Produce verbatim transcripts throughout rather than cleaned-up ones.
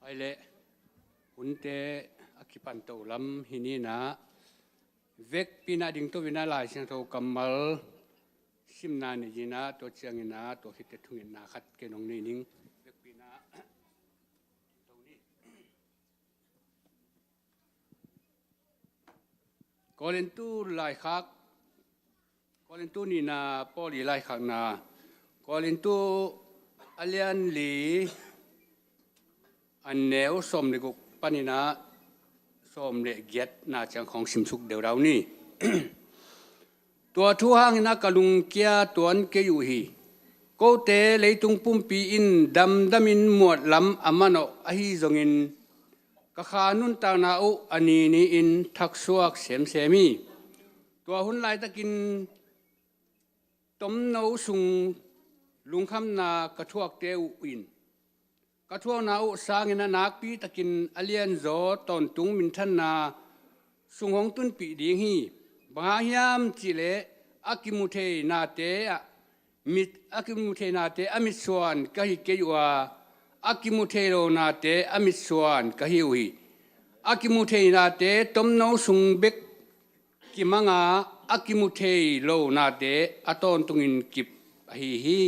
Ai leh, hunte a kipan to lam hi ni-in ah, vekpi-in ah dingto-in ah Lai Siangtho kammal simna nei ding ah, tua ciangin ah tua khit teh thungetna khat kei nong nei ning. Vekpi-in ah Korintu laikhak, Korintu nihna, Paul ii laikhakna, Korintu a lian li, a neu sawm le guk panin ah sawm le giatna ciang khawng simsuk deudau ni. Tua thu hangin ah ka lungkia tuan kei uh hi. Kote leitung pumpi in damdamin muat lam a manawh ahi zongin, ka kha nuntakna uh a ni ni-in thaksuak semsem hi. Tua hun laitakin tomno sung lungkhamna ka thuakte uh in, ka thuakna uh sangin ah nakpi takin a lianzaw tawntung minthanna sung hong tunpih ding hi. Bang hang hiam cih leh, a kimu thei nate ah mit, a kimu thei nate a mitsuan ka hi kei uh a, a kimu thei lo nate a mitsuan ka hi uh hi. A kimu thei nate tomno sung bek kimang a, a kimu thei lo nate a tawntungin kip ahi hi.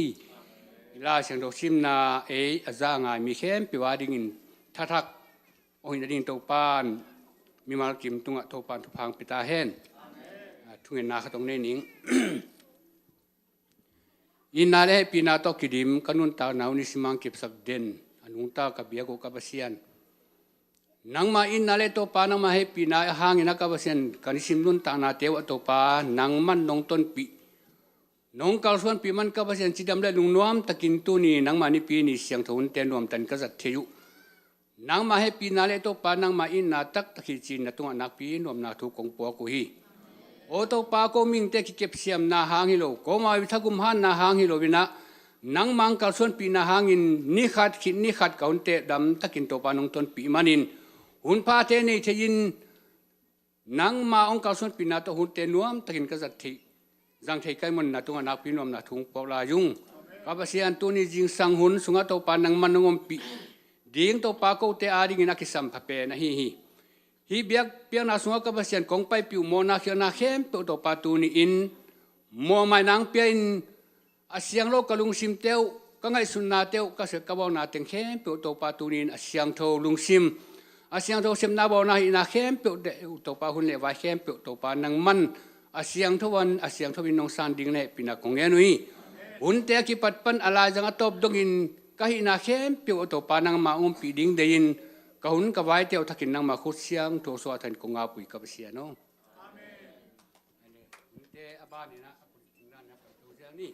Lai Siangtho simna ei a za a ngai mi khempeuh a dingin thathak hong hi nading Topa'n mimal kim tungah Topa'n thupha hong pia ta hen. Thungetna khat hong nei ning. Itna le hehpihna tawh kidim ka nuntakna uh nisim hong kipsak den, a nungta ka biak uh ka Pasian, nangma itna le Topa nangma hehpihna hangin ah ka Pasian, ka nisim nuntaknate uh ah Topa nangman nong tonpih, nong kalsuanpih man ka Pasian, cidam le lungnuam takin tuni nangma Nipi ni siangtho hunte nuam takin ka zat thei uh. Nangma hehpihna le Topa nangma itna taktak hi ci-in na tungah nakpi nuamna thu kong puak uh hi. Aw Topa, ko mihingte kikepsiamna hang hi lo, ko mau ii thagum hanna hang hi lo-in ah, nangma hong kalsuanpihna hangin ni khat khit ni khat ka hunte damtakin Topa nong tonpih manin, hun phate nei thei-in, nangma hong kalsuanpihna tawh hunte nuam takin ka zat thei, zang thei ka hih manin na tungah nakpi nuamna thu hong puak lai ung. Ka Pasian, tuni zingsang hun sungah Topa nangman nong ompih ding Topa kote a dingin a kisam pha pen ahi hi. Hih biakpiakna sungah ka Pasian, kong paipih uh mawhna khialhna khempeuh Topa tuni-in mawhmaina hong pia-in, a siang lo ka lungsimte uh, ka ngaihsutnate uh, ka sep ka bawl na teng khempeuh Topa tuni-in a siangtho lungsim, a siangtho sepna bawlna hihna khempeuh te uh Topa, hun le vai khempeuh Topa nangman a siangtho-in, a siangtho-in nong san ding na hehpihna kong ngen uh hi. Hunte a kipat pan a laizang a tawp dongin ka hihna khempeuh uh Topa nangma hong ompih ding deih-in, ka hun ka vaite uh thakin nangma khut siangtho suah thakin kong ap uh hi ka Pasian aw. Amen. Hunte a ban in ah a pulpit dan in ah pang to ziau ni.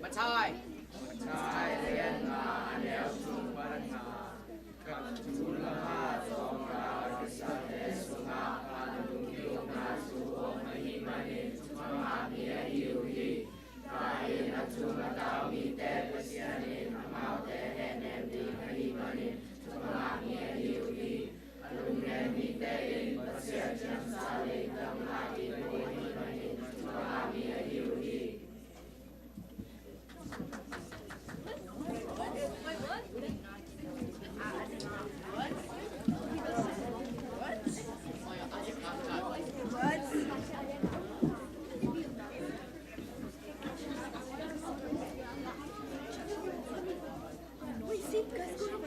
Matthai. Matthai lian nga, a neu thum pan nga. Ka thu lam a zong ka kisate sungah ka lungkiatna thu om ahih manin thumanghah mi ahi uh hi. Ka inn a thum a tau mite Pasian in amaute hehnem ding ahih manin thumanghah mi ahi uh hi. A lungnem mite in Pasian ciamsa leitang ah it uh ahih manin thumanghah mi ahi uh hi.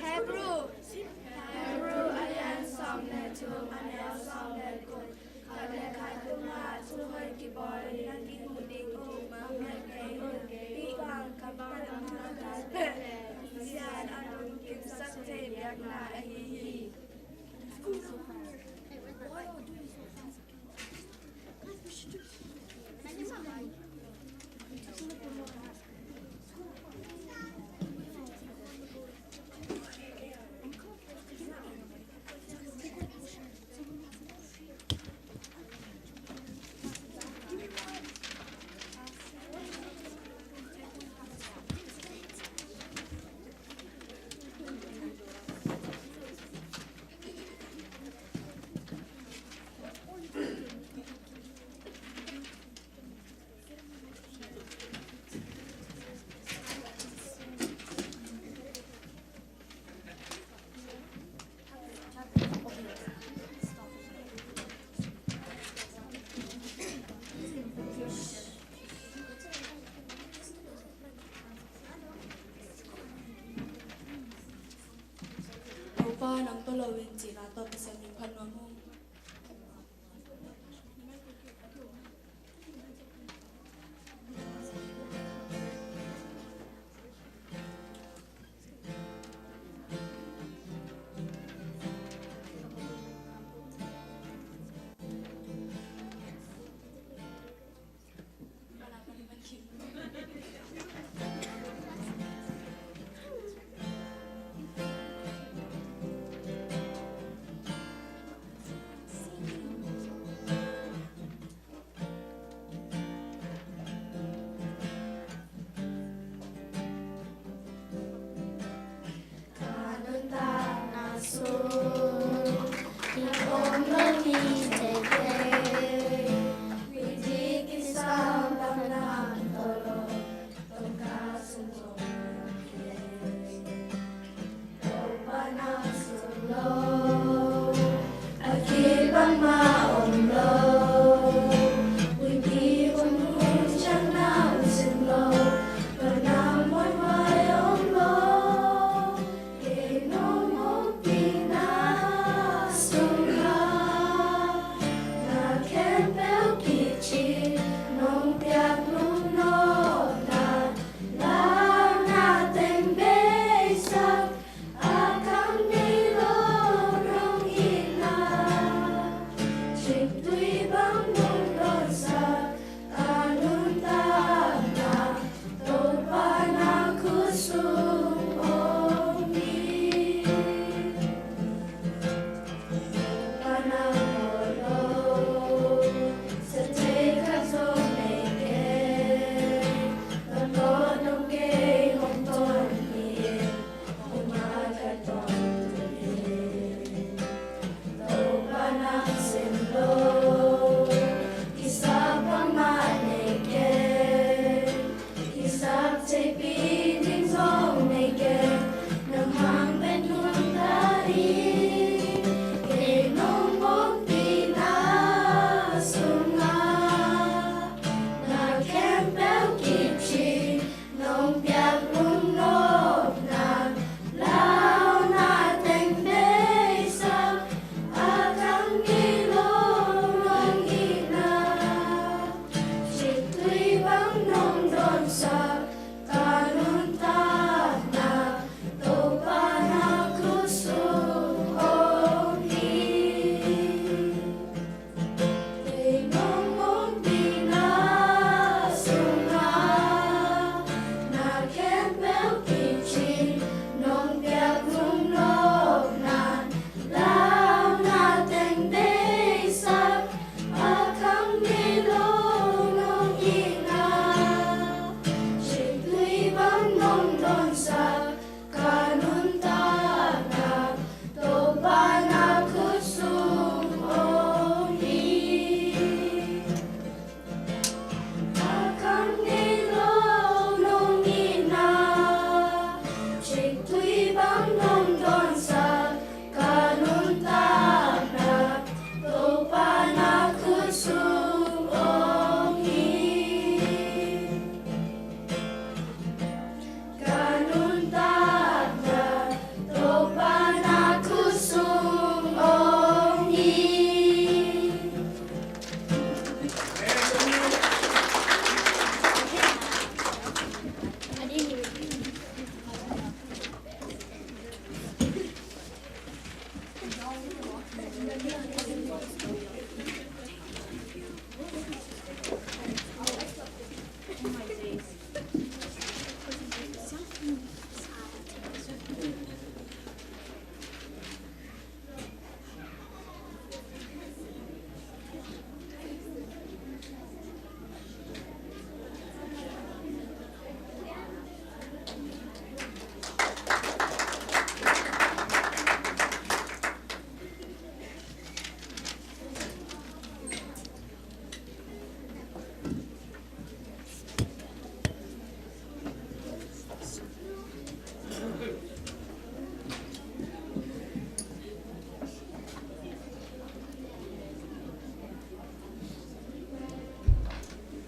Hebru, Hebru a lian sawm le thum, a neu sawm le kua. Khat le khat tungah thuhoih kibawl in a kihuh ding uh mangngilh kei un. Hih bang ka bang a mangngilh pen Pasian a lungkimsak thei biakna ahi hi. Topa, nang tawh lo in cihna tawh Pasian min phat nuam ung.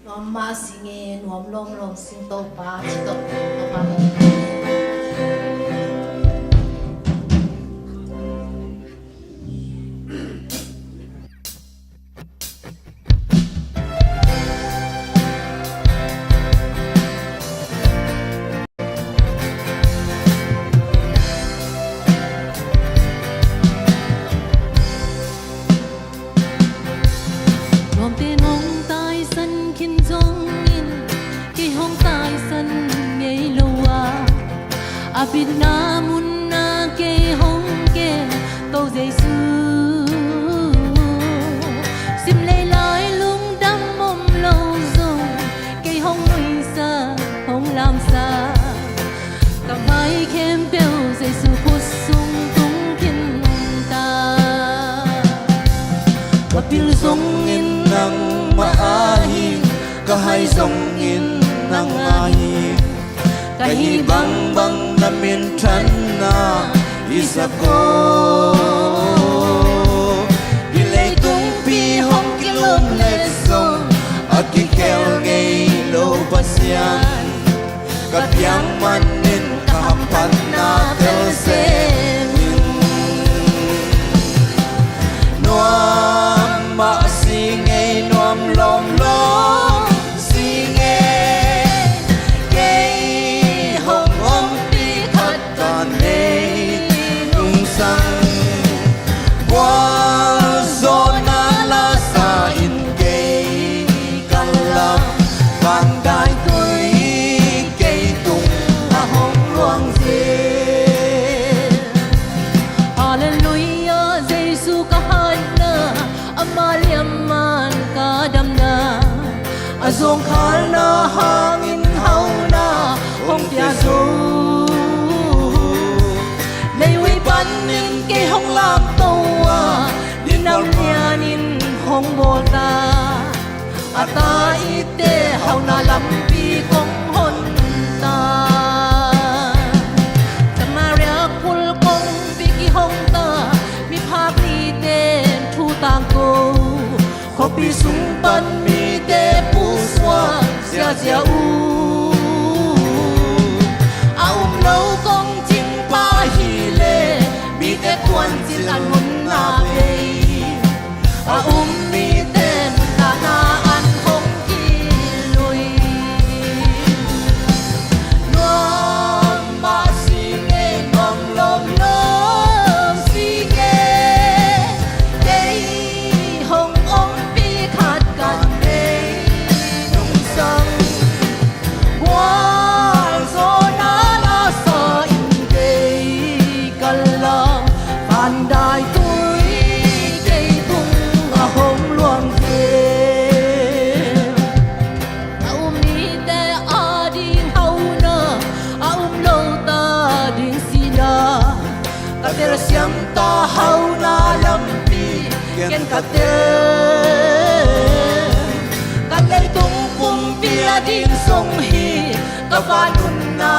Nuam mah sing e, nuam lawmlawm sing Topa, ci tawh Topa. Nuamte nong taisan khin zongin, kei hong taisan ngei lo a, a bitna munna kei hong kem to Jesu. Simlei lai lungdam om lo zong, kei hong nuihsak, hong lamsak, ka vai khempeuh Jesu khut sung tung khin ta. Ka pil zongin nangmah a hi, ka hai zongin nang a hi. Ka hih bangbang na minthanna i sak aw. Hih leitungpi hong kilumlet zong, a kikhel ngei lo Pasian, ka piang manin ka hamphatna tel sem in. Nuam mah sing e, nuam lawmlawm sing e, kei hong ompih khat ka nei nungsang. Gualzawhna lasa in kei ka lam, vandaitui kei tungah hong luang zel. Halleluiah, Jesu ka hatna, ama liamman ka damna, a zawngkhalna hangin hauna hong pia zo. Leivui panin kei hong lamto a, dinau nianin hong bawl ta, a ta itte hauna lampi kong hon ta. Samaria khul kongpi kihong ta, miphak nite thu tangko, khuapi sung pan mite pusuak ziazia uh. A um lo kong cingpa hileh, mite puancil a nunna bei, a um mite nuntakna an hong kilui. Nuam mah sing e, nuam lawmlawm sing e, kei hong ompih khat ka nei nungsang. Gualzawhna lasa in kei ka lam, vandaitui kei tungah hong luang zel. A um mite ading hauna, a um lote ading sihna, ka telsiam ta hauna lampi ken ka tel. Ka leitung pumpi ading zong hi, ka van nunna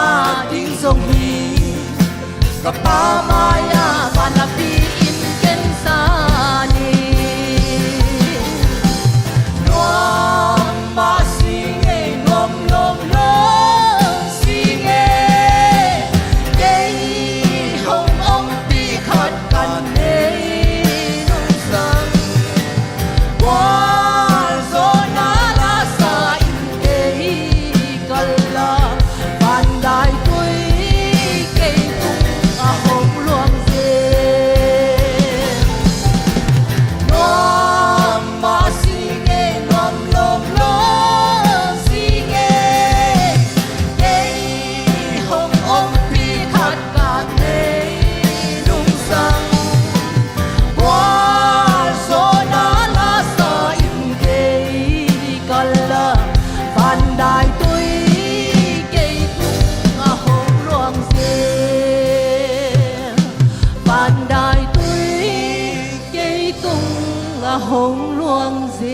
ding zong hi. Ka Pa mai-ah van napi-in ken sa ni. Nuam mah sing e, nuam lawmlawm sing e, kei hong ompih khat ka nei nungsang. Gualzawhna lasa in kei ka lam, vandaitui kei tungah hong luang zel. Nuam mah sing e, nuam lawmlawm sing e, kei hong ompih khat ka nei nungsang. Gualzawhna lasa in kei ka lam, vandaitui kei tungah hong luang zel. Vandaitui kei tungah hong luang zel.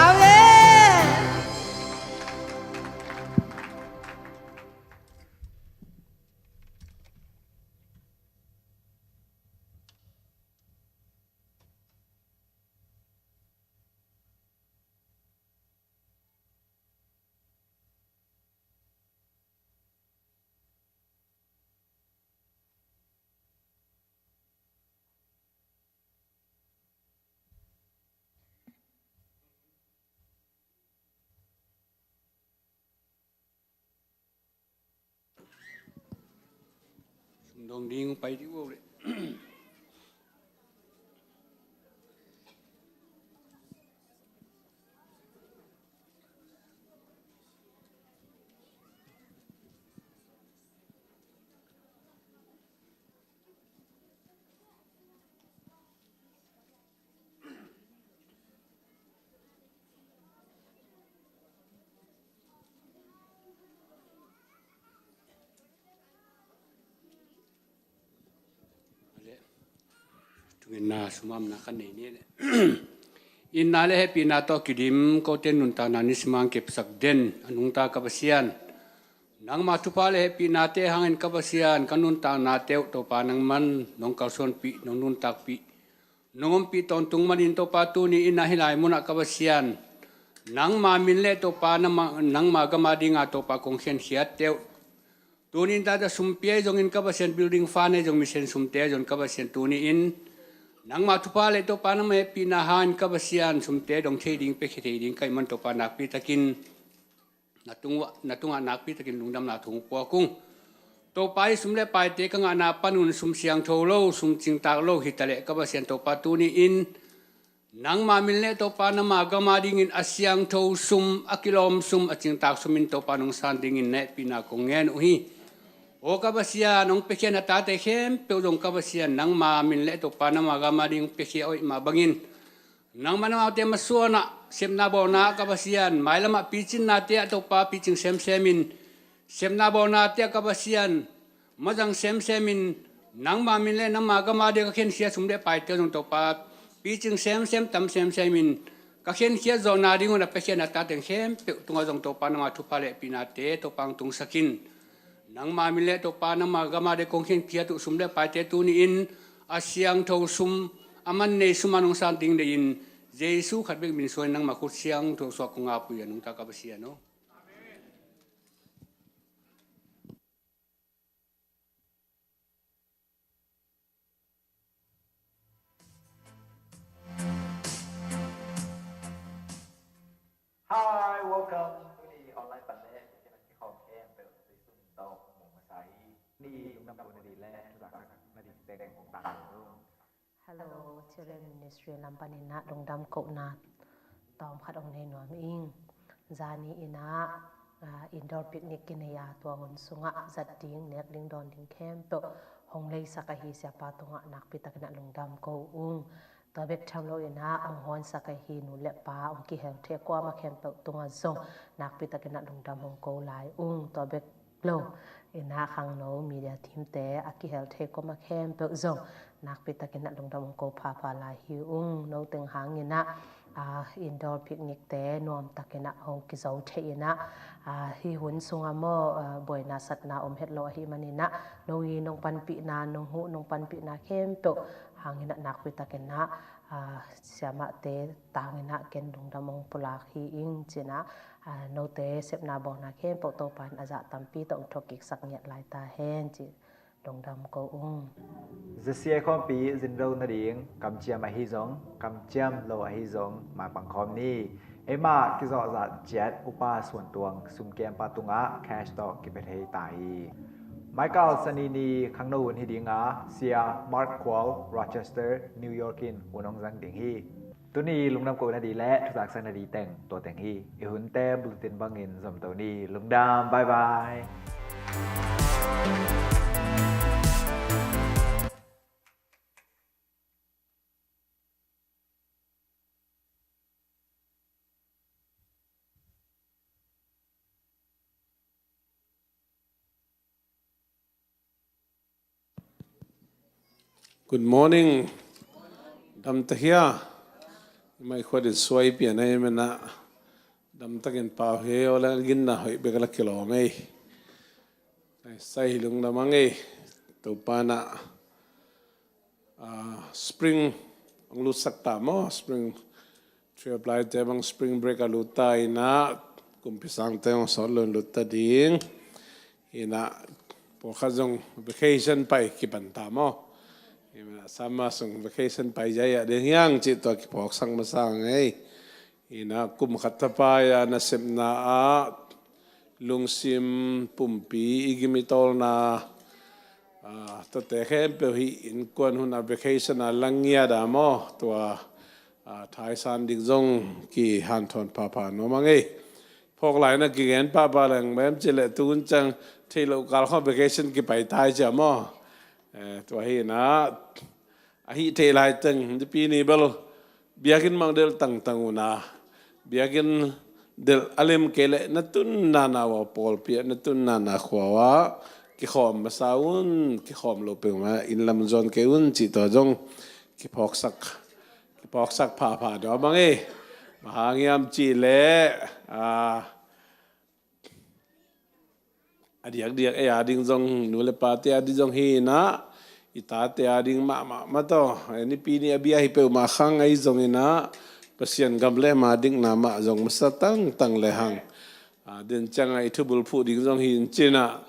Amen. Dong ding pai dih uh le. Thungetna sumamna kan nei ni. Itna le hehpihna tawh kidim kote nuntakna ni simang kepsak den a nungta ka Pasian, nangma thupha le hehpihnate hangin ka Pasian, ka nuntaknate uh Topa nangman nong kalsuanpih, nong nuntakpih, nong ompih tawntung manin Topa tuni in a hih lai munah ka Pasian, nangma min le Topa nangma, nangma gam a dinga Topa kong khenkhiatte uh, tuni in tate sumpi ahi zongin ka Pasian, building fund ahi zong, mission sumte ahi zong ka Pasian, tuni in nangma thupha le Topa nangma hehpihna hangin ka Pasian, sumte dong thei ding, piakhia thei ding ka hih man Topa nakpi takin na tung, na tungah nakpi takin lungdamna thu hong puak ung. Topa, hih sum le paite ka ngahna panun sum siangtho lo, sum cingtak lo hitaleh ka Pasian Topa tuni in nangma min le Topa nangma gam a dingin a siangtho sum, a kilawm sum, a cingtak sum in Topa nong san dingin na hehpihna kong ngen uh hi. Aw ka Pasian, hong piakhia na tate khempeuh zong ka Pasian, nangma min le Topa nangma gam a ding hong piakhia uh ahih mah bangin nangma amaute masuanah sepna bawlna ka Pasian, mailamah picinnate ah Topa picing semsem in, sepna bawlnate ah ka Pasian mazang semsem in, nangma min le nangma gam a ding ka khenkhia sum le paite zong Topa picing semsem, tam semsem in, ka khenkhia zawhna ding un a piakhia na tate khempeuh tungah zong Topa nangma thupha le hehpihnate Topa hong tungsak in. Nangma min le Topa nangma gam a ding kong khenkhiat uh sum le paite tuni in a siangtho sum, a man nei sum a nong san ding deih in, Jesu khat bek min suang in nangma khut siangtho suak kong ap uh hi a nungta ka Pasian aw. Hi, welcome. Tuni online pan le Pasian a kikhawm khempeuh Jesu min tawh hong muang masa hi. Ni lungdam ko na ding le thuzaksak na ding teng hong tang lo. Hello, Children Ministry lam panin ah lungdam kohna tawm khat hong nei nuam ing. Zani in ah, ah, indoor picnic kinei a, tua hun sungah zat ding, nek ding, dawn ding khempeuh hong leisak ahi Siapa tungah nakpi takin ah lungdam ko ung. Tua bek tham lo in ah hong hawnsak ahi nu le pa, hong kihel thei kuamah khempeuh tungah zong nakpi takin ah lungdam hong ko lai ung. Tua bek lo in ah khangno media team te, a kihel thei kuamah khempeuh zong nakpi takin ah lungdam hong ko phapha lai hi ung. No teng hangin ah, ah, indoor picnic te nuam takin ah hong kizo thei in ah, ah, hih hun sungah maw, ah, buaina satna om het lo ahih manin ah, no i nong panpihna, nong huh nong panpihna khempeuh hangin ah nakpi takin ah, ah, siamahte tangin ah ken lungdam hong pulak hi ing ci-in ah, ah, note sepna bawlna khempeuh Topa in a zah tampi tawh hong thukkiksak ngiat lai ta hen ci. Lungdam ko ung. Zia C A khawmpi zin lo nading kamciam ahi zong, kamciam lo ahi zong, mapang khawm ni. Eimah kizawhzah ciat upa Suantuang sumkiampa tungah cash tawh kipia thei ta hi. Michael Sanini khangno hun hi ding a, Sia Mark Kual, Rochester, New York in hun hong zang ding hi. Tuni lungdam ko na ding le thuzaksak na ding teng tua teng hi. I hunte bulletin bangin zomto ni. Lungdam, bye bye. Good morning. Dam ta hia? Mai khuat in suai pian ei mena. Dam takin pau hi, aw la ginna hoih bek la kilawm ei. Sai lungdam ang ei. Topa na, ah, spring ang lutsak ta maw, spring Twelve laite bang spring break a lut ta in ah, kumpi sangte hong sawt lo in lut ta ding. In ah, pawlkhat zong vacation pai kipan ta maw. In ah, summer sung vacation pai zia ah ding hiang cih tua kiphawksak masa ngei. In ah, kum khat thapai a nasepna ah, lungsim pumpi i gim i tawlna, Ah, tuate khempeuh hih innkuan hun a vacation a lang ngiat a maw, tua, ah, thaisan ding zong kihanthawn phapha nuam a ngei. Phawk lai na kigen phapha leng bem ci leh tu hun ciang theih loh kal khawng vacation kipai tai cia maw. Eh, tua hi na, a hih theih lai teng nipi ni bel biakinn mang delh tangtang un a, biakinn delh a lem kei leh na tunna na ua pawlpi ah, na tunna na khua ah kikhawm masa un, kikhawm loh peuhmah inn lam zuan kei un cih tua zong kiphawksak, kiphawksak phapha dawh a bang e. Bang hang hiam cih leh, ah, a diakdiak ei a ding zong, nu le pate a ding zong hi na, i tate a ding mahmah mah tawh, eh, nipi ni a bia hi peuhmah khang ahi zongin ah, Pasian gam le ama dikna mah zong masa tangtang le hang. Ah, den ciangah i thubul phuh ding zong hi in cin ah,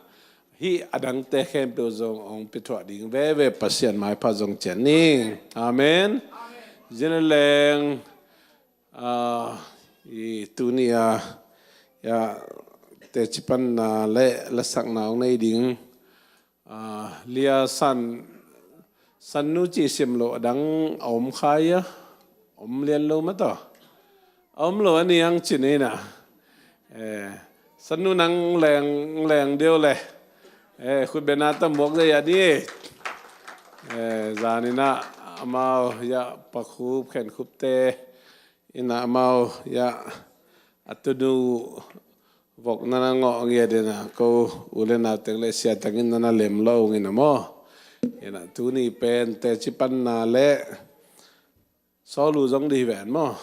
hih a dangte khempeuh zong hong piathuah ding veve Pasian maipha zong cian ni. Amen. Zin leng, ah, i tuni a, ya, teci panna le lasakna hong nei ding, ah, Lia San, Sannu cih sim lo a dang a om khai a, om lian lo mah tawh. A om lo a ni ang cin hi na. Eh, Sannu nang leng, leng deuh le. Eh, khut bena tambuak zai a ni. Eh, zanin ah amau ya pakhup khen khupte. Ina amau ya a tunu vok nana ngawh ngiat ina ko u le nau teng le sia tangin nana lem lo ina maw. Ina tuni pen teci panna le sawlu zong di ven maw.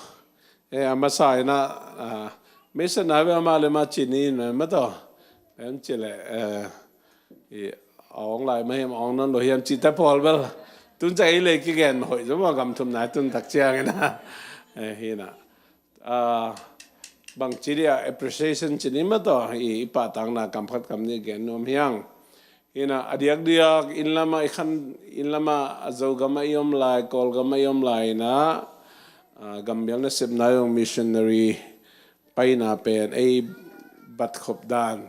E, a masa ina, ah, mesa na ve ama le ma cini ina ma tawh. Em ci le, eh, i, a ong lai ma hiam, a ong non lo hiam ci ta pawl bel. Tun ca i le kigen ma hoih zong ma gam thum nai tun tak ciang ina. Eh, hi na. Ah, bang ci dia appreciation cini ma tawh, i, i pahtakna kam khat kam nih gen nuam hiang. Hi na, a diakdiak inn lamah i khan, inn lamah a Zogam ah i om lai, Kawlgam ah i om lai ina, ah, gambial nasepna zong missionary paina pen ei bat khop dan.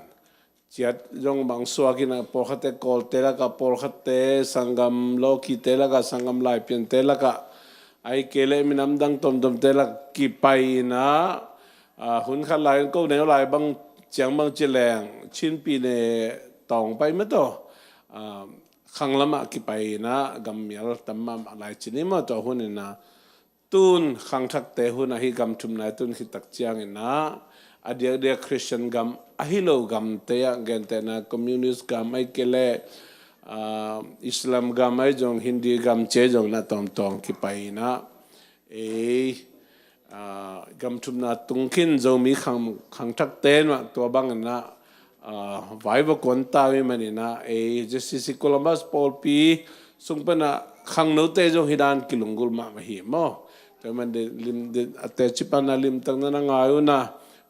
Ciat zong bang suak ina pawlkhatte Kawlte lakah, pawlkhatte sanggam lawkite lakah, sanggam laipiante lakah, ahih kei leh minam dang tomtomte lak kipai ina, ah, hun khat lai in ko neu lai bang ciang bang ci leng Chin pi ne tawng pai ma tawh, ah, khang lamah kipai ina gammial tam mahmah lai cini ma tawh hun ina tun khangthakte hun ahi gam thum nai tun khit tak ciang ina a diakdiak Christian gam ahi lo gamte ah gentehna communist gam ahih kei leh, ah, Islam gam ahi zong Hindi gam ci zong na tawmtawm kipai ina ei, ah, gam thumna tung khin Zomi khang, khangthakte nuah tua bang ina, ah, vai va kuan ta mi man ina ei J C C Columbus pawlpi sung pana khangnote zong hi dan kilunggulh mahmah hi maw. Tua man de lim de a teci panna limtak nana ngai una.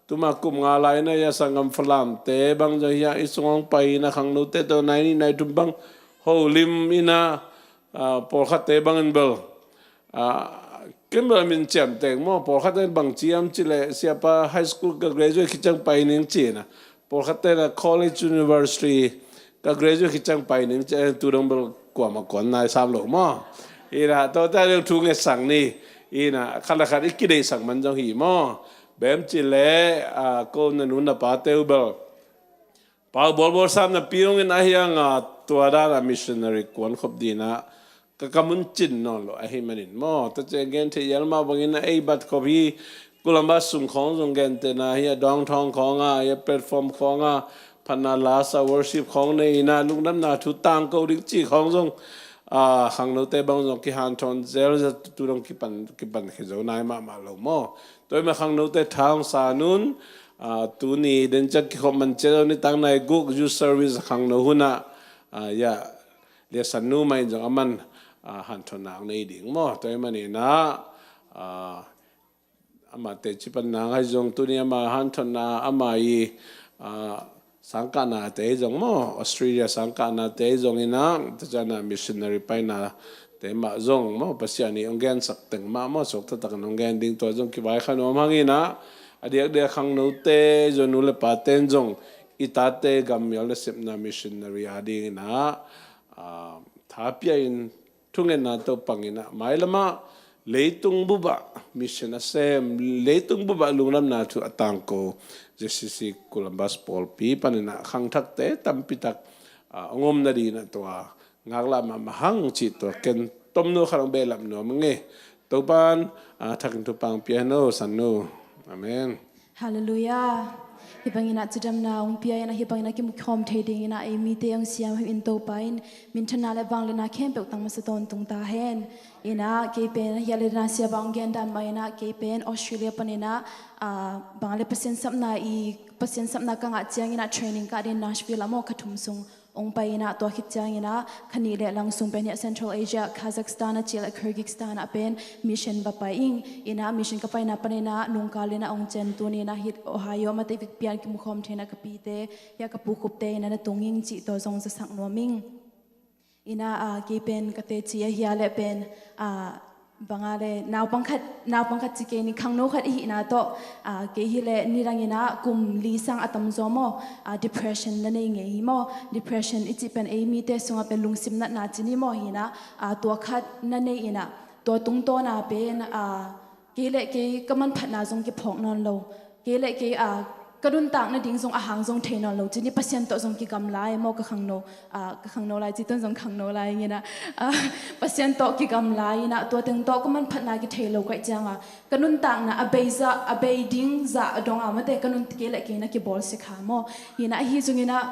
Tuma kum nga lai na ya sanggam Falamte bang zong hi a i sung hong pai ina khangnote tawh nai nih nai thum bang ho lim ina, ah, pawlkhatte bangin bel. Ah, ken bel min ciam teng maw, pawlkhatte bang ciam ci leh siapa high school ka graduate khit ciang pai ning ci ina. Pawlkhatte na college university ka graduate khit ciang pai ning ci, tu dong bel kuamah kuan nai sam lo maw. Ina, tawte a deuh thu ngetsak ni. Ina, khat le khat i kideihsak man zong hi maw. Bem ci leh, ah, ko na nu na pate uh bel pau bawlbawl sam napi hong in ahi hang a tua dan a missionary kuan khop ding ina ka kam un cin nawn lo ahi manin maw. Tua ciang gen thei ial mah bangin a ei bat khop hi Columbus sung khawng zong gentehna hi a downtown khawng a, hi a platform khawng a, phatna lasa worship khawng nei ina lungdamna thu tangko ding ci khawng zong, ah, khangnote bang zong kihanthawn zel zat tu dong kipan, kipan khia zo nai mahmah lo maw. Tua i ma khangnote tha hong san un, ah, tuni den ciang kikhop man cia lo ni tang nai guk youth service khangno hun ah, ah, ya, Lia Sannu mah in zong a man, ah, hanthawnna hong nei ding maw. Tua i man ina, ah, amah teci panna ngai zong tuni ama hanthawnna ama i, ah, sangkahnate hi zong maw, Australia sangkahnate hi zong ina, tua ciang a missionary painate mah zong maw, Pasian i hong gensak teng mah maw, suakta takin hong gen ding tua zong kivaikhia nuam hang ina, a diakdiak khangnote zong nu le pate in zong i tate gammial nasepna missionary a ding ina, ah, tha pia in thungetna tawh pang in ah, mailamah leitung bupah mission a sem, leitung bupah lungdamna thu a tangko Z C C Columbus pawlpi panin ah khangthakte tampi tak, ah, hong om nadingin ah tua ngaklah mahmah hang cih tua ken tomno khat hong behlap nuam ing e. Topa'n, ah, thakin thupha hong pia hen aw, Sannu. Amen. Halleluiah. Hih bangin ah cidamna hong pia in ah, hih bangin ah kimukhawm thei dingin ah ei mite hong siam hi in Topa in minthanna le vangliatna khempeuh tang masa tawntung ta hen. In ah kei pen hih a le na sia bang gen dan mah in ah kei pen Australia panin ah, ah, bang le Pasian sapna i, Pasian sapna ka ngah ciangin ah training kah dingin Nashville ah maw kha thum sung hong pai in ah, tua khit ciangin ah kha nih le lang sung pen hih Central Asia, Kazakhstan a cih le Kyrgyzstan ah pen mission va pai ing. In ah mission ka paina panin ah nungkal in ah hong cian, tuni in ah hih Ohio mah te vekpi-in kimukhawm thei in ah ka pite, hih a ka pu Khupte in ah na tung ing cih tua zong zasak nuam ing. In ah, ah, kei pen ka teci ahi a leh pen, ah, bang a le naupang khat, naupang khat ci kei ni, khangno khat i hihna tawh, ah, kei hi leh nidangin ah kum li sang a tamzaw maw, ah, depression na nei ngei hi maw. Depression i cih pen ei mite sungah pen lungsim natna ci ni maw, hi in ah, ah, tua khat na nei in ah tua tungtawn a pen, ah, kei le kei ka manphatna zong kiphawk nawn lo, kei le kei, ah, ka nuntak nading zong a hang zong thei nawn lo ci ni, Pasian tawh zong kigamla e maw, ka khangno, ah, ka khangno lai ci tun zong khangno lai ing in ah, ah, Pasian tawh kigamla in ah tua teng tawh ka manphatna kithei lo ka hih ciang a, ka nuntakna a bei zah, a bei ding zah a dong a mate ka nun, kei le kei na kibawlsia kha maw. Hi in ah ahi zongin ah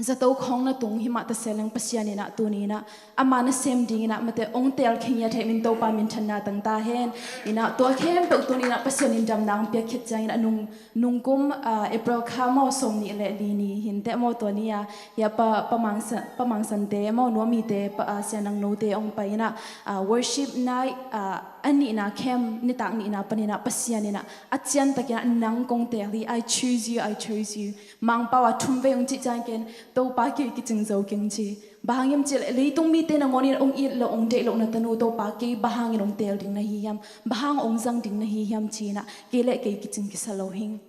zato khawng na tung hi mah ta se leng Pasian in ah tuni in ah ama nasem dingin ah mate hong teel khin ngiat hi in Topa minthanna tang ta hen. In ah tua khempeuh tuni in ah Pasian in damna hong piak khit ciangin ah nung, nungkum, ah, April kha maw sawm nih le li ni hi in teh maw, tua ni a hih a Pa, Pa Mang San, Pa Mang Sante maw, Nuamite, Pa, ah, Sia Nang Note hong pai in ah, ah, worship night, ah, a nihna camp nitak nihna panin ah Pasian in ah a ciantakin ah nang kong teel hi, I choose you, I choose you. Mangpau a thum vei hong cih ciang ken, Topa kei kicing zo keng ci. Bang hang hiam cih leh leitung mite nangawnin hong it loh, hong deih loh na tanu Topa kei bang hangin hong teel ding na hi hiam, bang hang hong zang ding na hi hiam ci in ah kei le kei kicing kisa lo hing.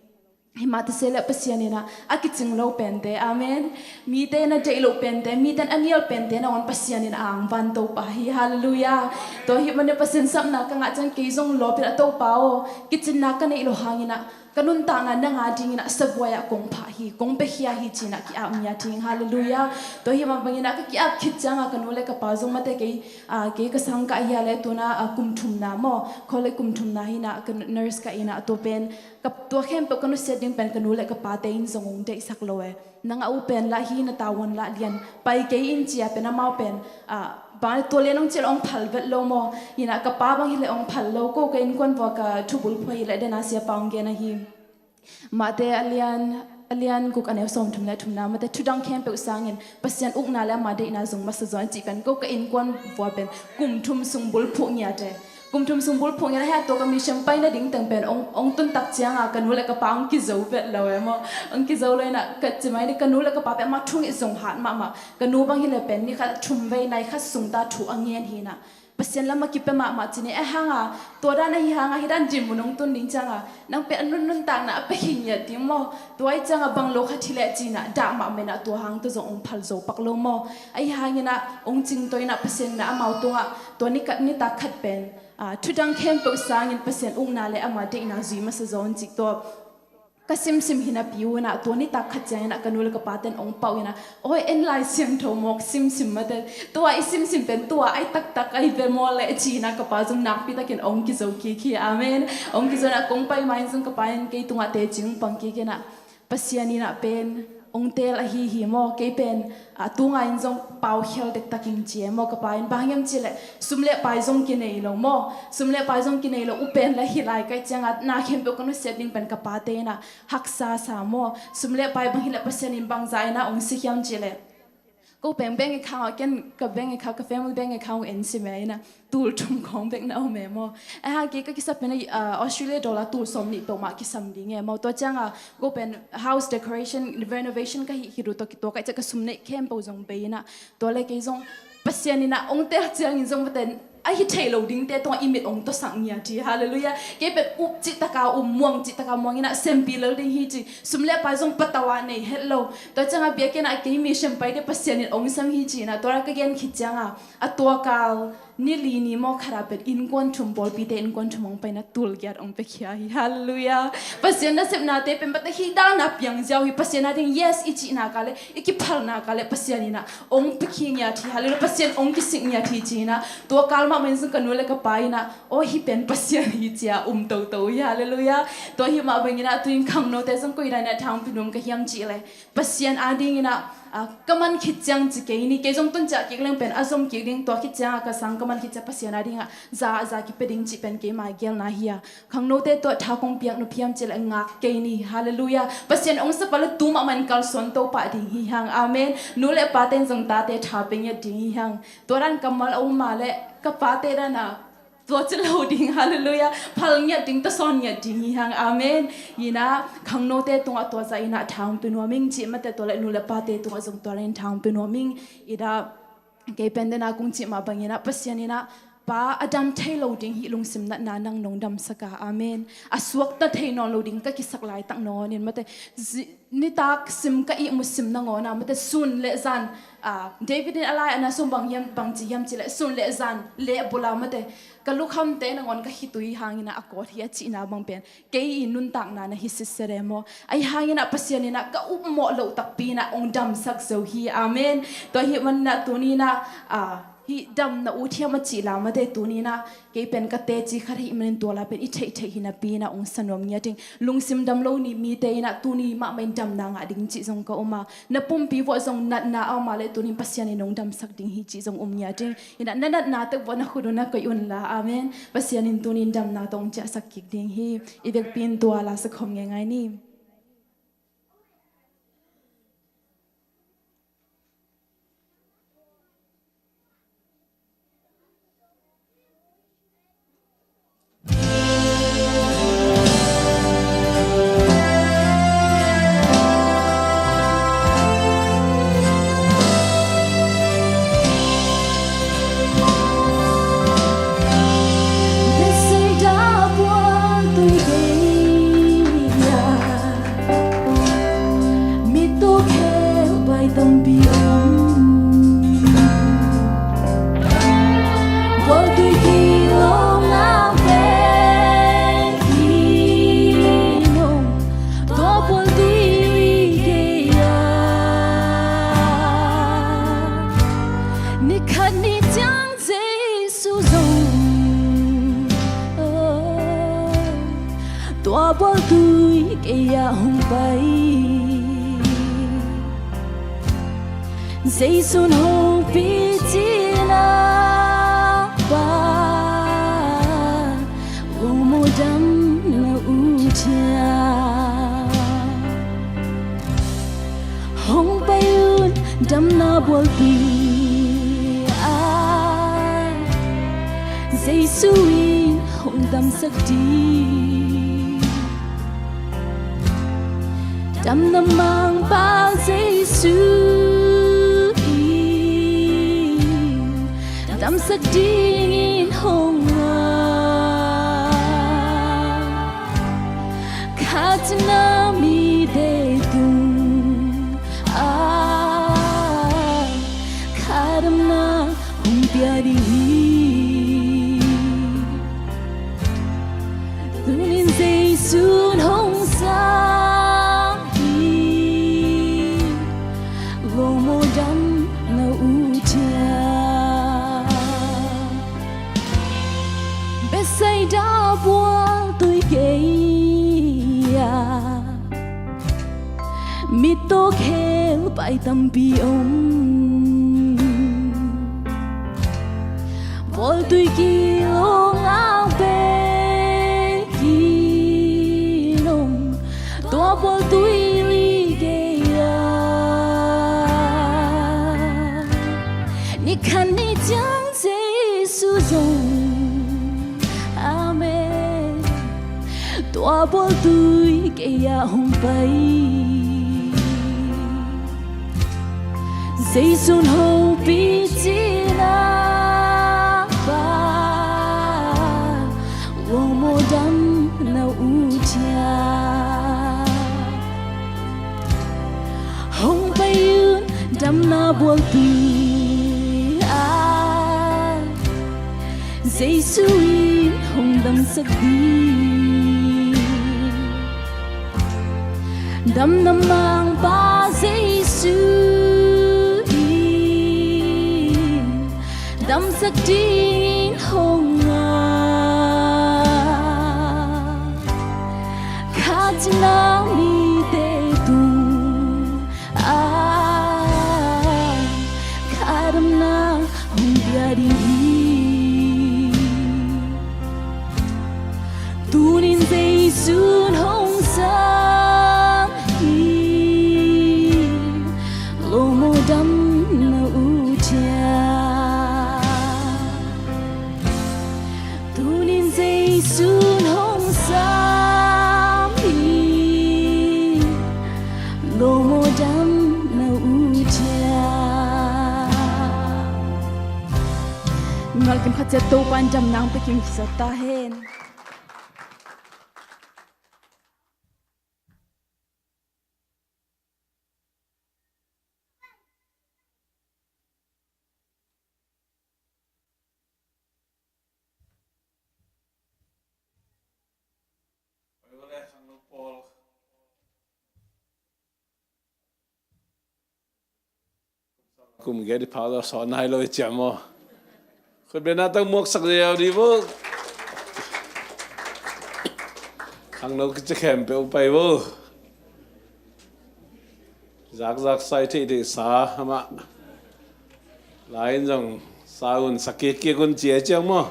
Hi mah ta se leh Pasian in ah a kicing lo pente, amen, mite na deih loh pente, mite na nial pente nangawn Pasian in ah a angvan Topa hi, halleluiah. Tua hi mah in Pasian sapna ka ngah ciang kei zong lawpin ah Topa aw, kicinna ka neih loh hangin ah ka nuntakna nang a dingin ah sabuai ah kong phah hi, kong piakhia hi ci in ah ki-ap ngiat hing, halleluiah. Tua hi mah bangin ah ka ki-ap khit ciang a ka nu le ka pa zong mate kei, ah, kei ka sang kah hi a leh tun ah, ah, kum thumna maw, college kum thumna hi in ah ka nurse ka hi in ah tua pen, ka, tua khempeuh ka nusiat ding pen ka nu le ka pate in zong hong deihsak lo e. Nang a u pen lah hi, na tavuan lah lian, pai kei in ci a pen amau pen, ah, bang tua lian hong cih leh hong phal vet lo maw. Hi in ah ka pa bang hi leh hong phal lo, ko ka innkuan vua ka thubulphuh hi leh den a sia pa hong gen ahi. Matthai a lian, a lian guk a neu sawmthum le thumna, Matthai thu dang khempeuh sangin Pasian ukna le ama deihna zong masa zaw in cih pen ko ka innkuan vua pen kum thum sung bulphuh ngiat e. Kum thum sung bulphuh ngiat a, hia tua ka mission paina ding teng pen hong, hong tun tak ciang a ka nu le ka pa hong kizo vet lo e maw. Hong kizo lo in ah ka ci mai ni, ka nu le ka pa pen amau thu ngei zong hat mahmah. Ka nu bang hi leh pen ni khat thum vei nai khat sung ta thu a ngen hi in ah Pasian lam a kipia mahmah ci ni. Ahi hang a tua dan ahi hang a hih dan dinmun hong tun ding ciang a nang pen a nun, nuntakna a pia khin ngiat ding maw. Tua ahih ciang a bang lo khat hi leh ci in ah dah mahmah in ah tua hang tawh zong hong phal zo pak lo maw. Ahi hangin ah hong cingtawi in ah Pasian in ah amau tungah tua ni khat, nitak khat pen, ah, thu dang khempeuh sangin Pasian ukna le ama deihna zui masa zaw in cih tua ka simsim hi napi un ah tua nitak khat ciangin ah ka nu le ka pate'n hong pau in ah, oi, en Lai Siangtho mawk simsim mate, tua i simsim pen tua ai taktak ai ve maw leh ci in ah ka pa zong nakpi takin hong kizo kik hi, amen. Hong kizo in ah kong pai ma in zong ka pa in kei tungah teci hong pang kik in ah, Pasian in ah pen hong teel ahi hi maw, kei pen, ah, tunga in zong pau khial dektak ing ci e maw, ka pa in. Bang hang hiam cih leh sum le pai zong kinei lo maw, sum le pai zong kinei lo, u pen lah hi lai ka hih ciang a na khempeuh ka nusiat ding pen ka pate in ah haksa sa maw. Sum le pai bang hi leh Pasian in bangzah in ah hong sia hiam cih leh, ko pen bank account ah, ken ka bank account, ka family bank account en sim e in ah tul thum khawng bek na om e maw. Ahi hang kei ka kisap pen, ah, Australia dollar tul sawm nih peuhmah kisam ding e maw. Tua ciang a ko pen house decoration, renovation ka hih khit uh tawh kituak ahih ciang ka sum neih khempeuh zong bei in ah, tua leh kei zong Pasian in ah hong teel ciangin zong mate a hi thei lo dingte tungah i mit hong tuasak ngiat hi. Halleluiah. Kei pen up cih taka um, muang cih taka muang in ah, sempi lel ding hi ci. Sum le pai zong patau a nei het lo. Tua ciangah biakinn ah kei mi sem paite Pasian in hong sem hi ci in ah, tua ka gen khit ciangah, a tuakal ni li ni maw, khat ah pen innkuan thum, pawlpite innkuan thum hong pai in ah, tul giat hong piakhia hi. Halleluiah. Pasian nasepnate pen bata hi dan a piang ziau hi. Pasian a ding yes i cih nak leh, i kiphal nak leh Pasian in ah hong piakhia ngiat hi. Halleluiah. Pasian hong kisik ngiat hi ci in ah, tuakal mahmah in zong ka nu le ka pa in ah, aw, hih pen Pasian hi ci a um toto hi. Halleluiah. Tua hi mah bangin ah, tu-in khangnote zong koi dan in ah tha hong pia nuam ka hiam cih leh, Pasian a ding in ah, ah, ka man khit ciang ci kei ni, kei zong tun ciah kik leng pen a zom kik ding, tua khit ciang ah ka sang ka man khit ciang Pasian a ding ah za, za kipia ding cih pen keima gelna hi a. Khangnote tawh tha kong piak nop hiam cih leh ngak kei ni. Halleluiah. Pasian hong sep leh tu mahmah in kalsuan to pah ding hi hang. Amen. Nu le pate in zong tate tha pia ngiat ding hi hang. Tua dan kammal a um mah leh ka pate dan ah tua ci lo ding. Halleluiah. Phal ngiat ding, tasawn ngiat ding hi hang. Amen. In ah khangnote tungah tua zah in ah tha hong pia nuam ing cih mate, tua leh nu le pate tungah zong tua dan in tha hong pia nuam ing. In ah kei pen den a kong cih mah bangin ah, Pasian in ah pa a dam thei lo ding hih lungsim natna nang nong damsak a. Amen. A suakta thei nawn lo ding ka kisak laitak nawn in mate, zi-, nitak sim ka ihmu sim nangawn ah mate, sun le zan, ah, David in a lai-at na sung bang hiam, bang ci hiam cih leh, sun le zan leh bul ah mate, ka lukhamte nangawn ka khitui hangin ah a kawt hi a cihna bang pen kei i nuntakna na hi sitset e maw. Ahi hangin ah Pasian in ah ka upmawh loh takpi in ah hong damsak zo hi. Amen. Tua ahih manin ah tuni in ah, ah, hih damna ut hiam a cih la mate, tuni in ah kei pen ka teci khat ahih manin tua la pen i theihtheih hi napi in ah hong sa nuam ngiat ing. Lungsim dam lo ni mite in ah tuni mahmah in damna ngah ding cih zong ka um a, na pumpi vuah zong natna a om a leh tuni in Pasian in hong damsak ding hi cih zong um ngiat ing. In ah na natna tek vuah na khut uh na koih un la. Amen. Pasian in tuni in damna tawh hong ciahsak kik ding hi. I vekpi in tua la sa khawm ngeingai ni. Bethsaida bual tui gei ah, mittaw khel pai tampi om. Bual tui kilawng a pen in om, tua bual tui gei ah, ni khat ni ciang Jesu zong, oh, tua bual tui gei ah hong pai. Jesu'n hong piak cihna bang, lungmuang damna ut hiam? Hong pai un damna bual tui ah, Jesu in hong damsak ding. Damna mangpa Jesu in damsak dingin hong a, khat na mite tung ah, khat damna hong pia ding hi. Tuni-in Jesu'n hong sang hi, lungmuang damna ut hiam? Bethsaida bual tui gei ah, mittaw khel pai tampi om. Bual tui kilawng a pen in om, tua bual tui gei ah, ni khat ni ciang Jesu zong, amen, tua bual tui gei ah hong pai. Jesu'n hong piak cihna bang, Damna ut hia, hong pai un damna bual tui a, Jesu in hong damsak ding. Damna mangpa Jesu in damsak dingin hong a, khatina mite tung a, khatamna hong pia ding hi. Tunin Jesu in hong sam hi, lawm aw damna ut hia. Tunin Jesu in hong sam hi, lawm aw damna ut hia. Mimal kim khat ciat Topa in damna hong pia kim kisa ta hen. Kum ge di pau lo so nai lo i ciam aw. Khut bena tang muak sak ziau di vo. Khangno kici khem pe upai vo. Zak zak sai thei thei sa ama. Lain zong sa un sa kik kik un cia ciang maw.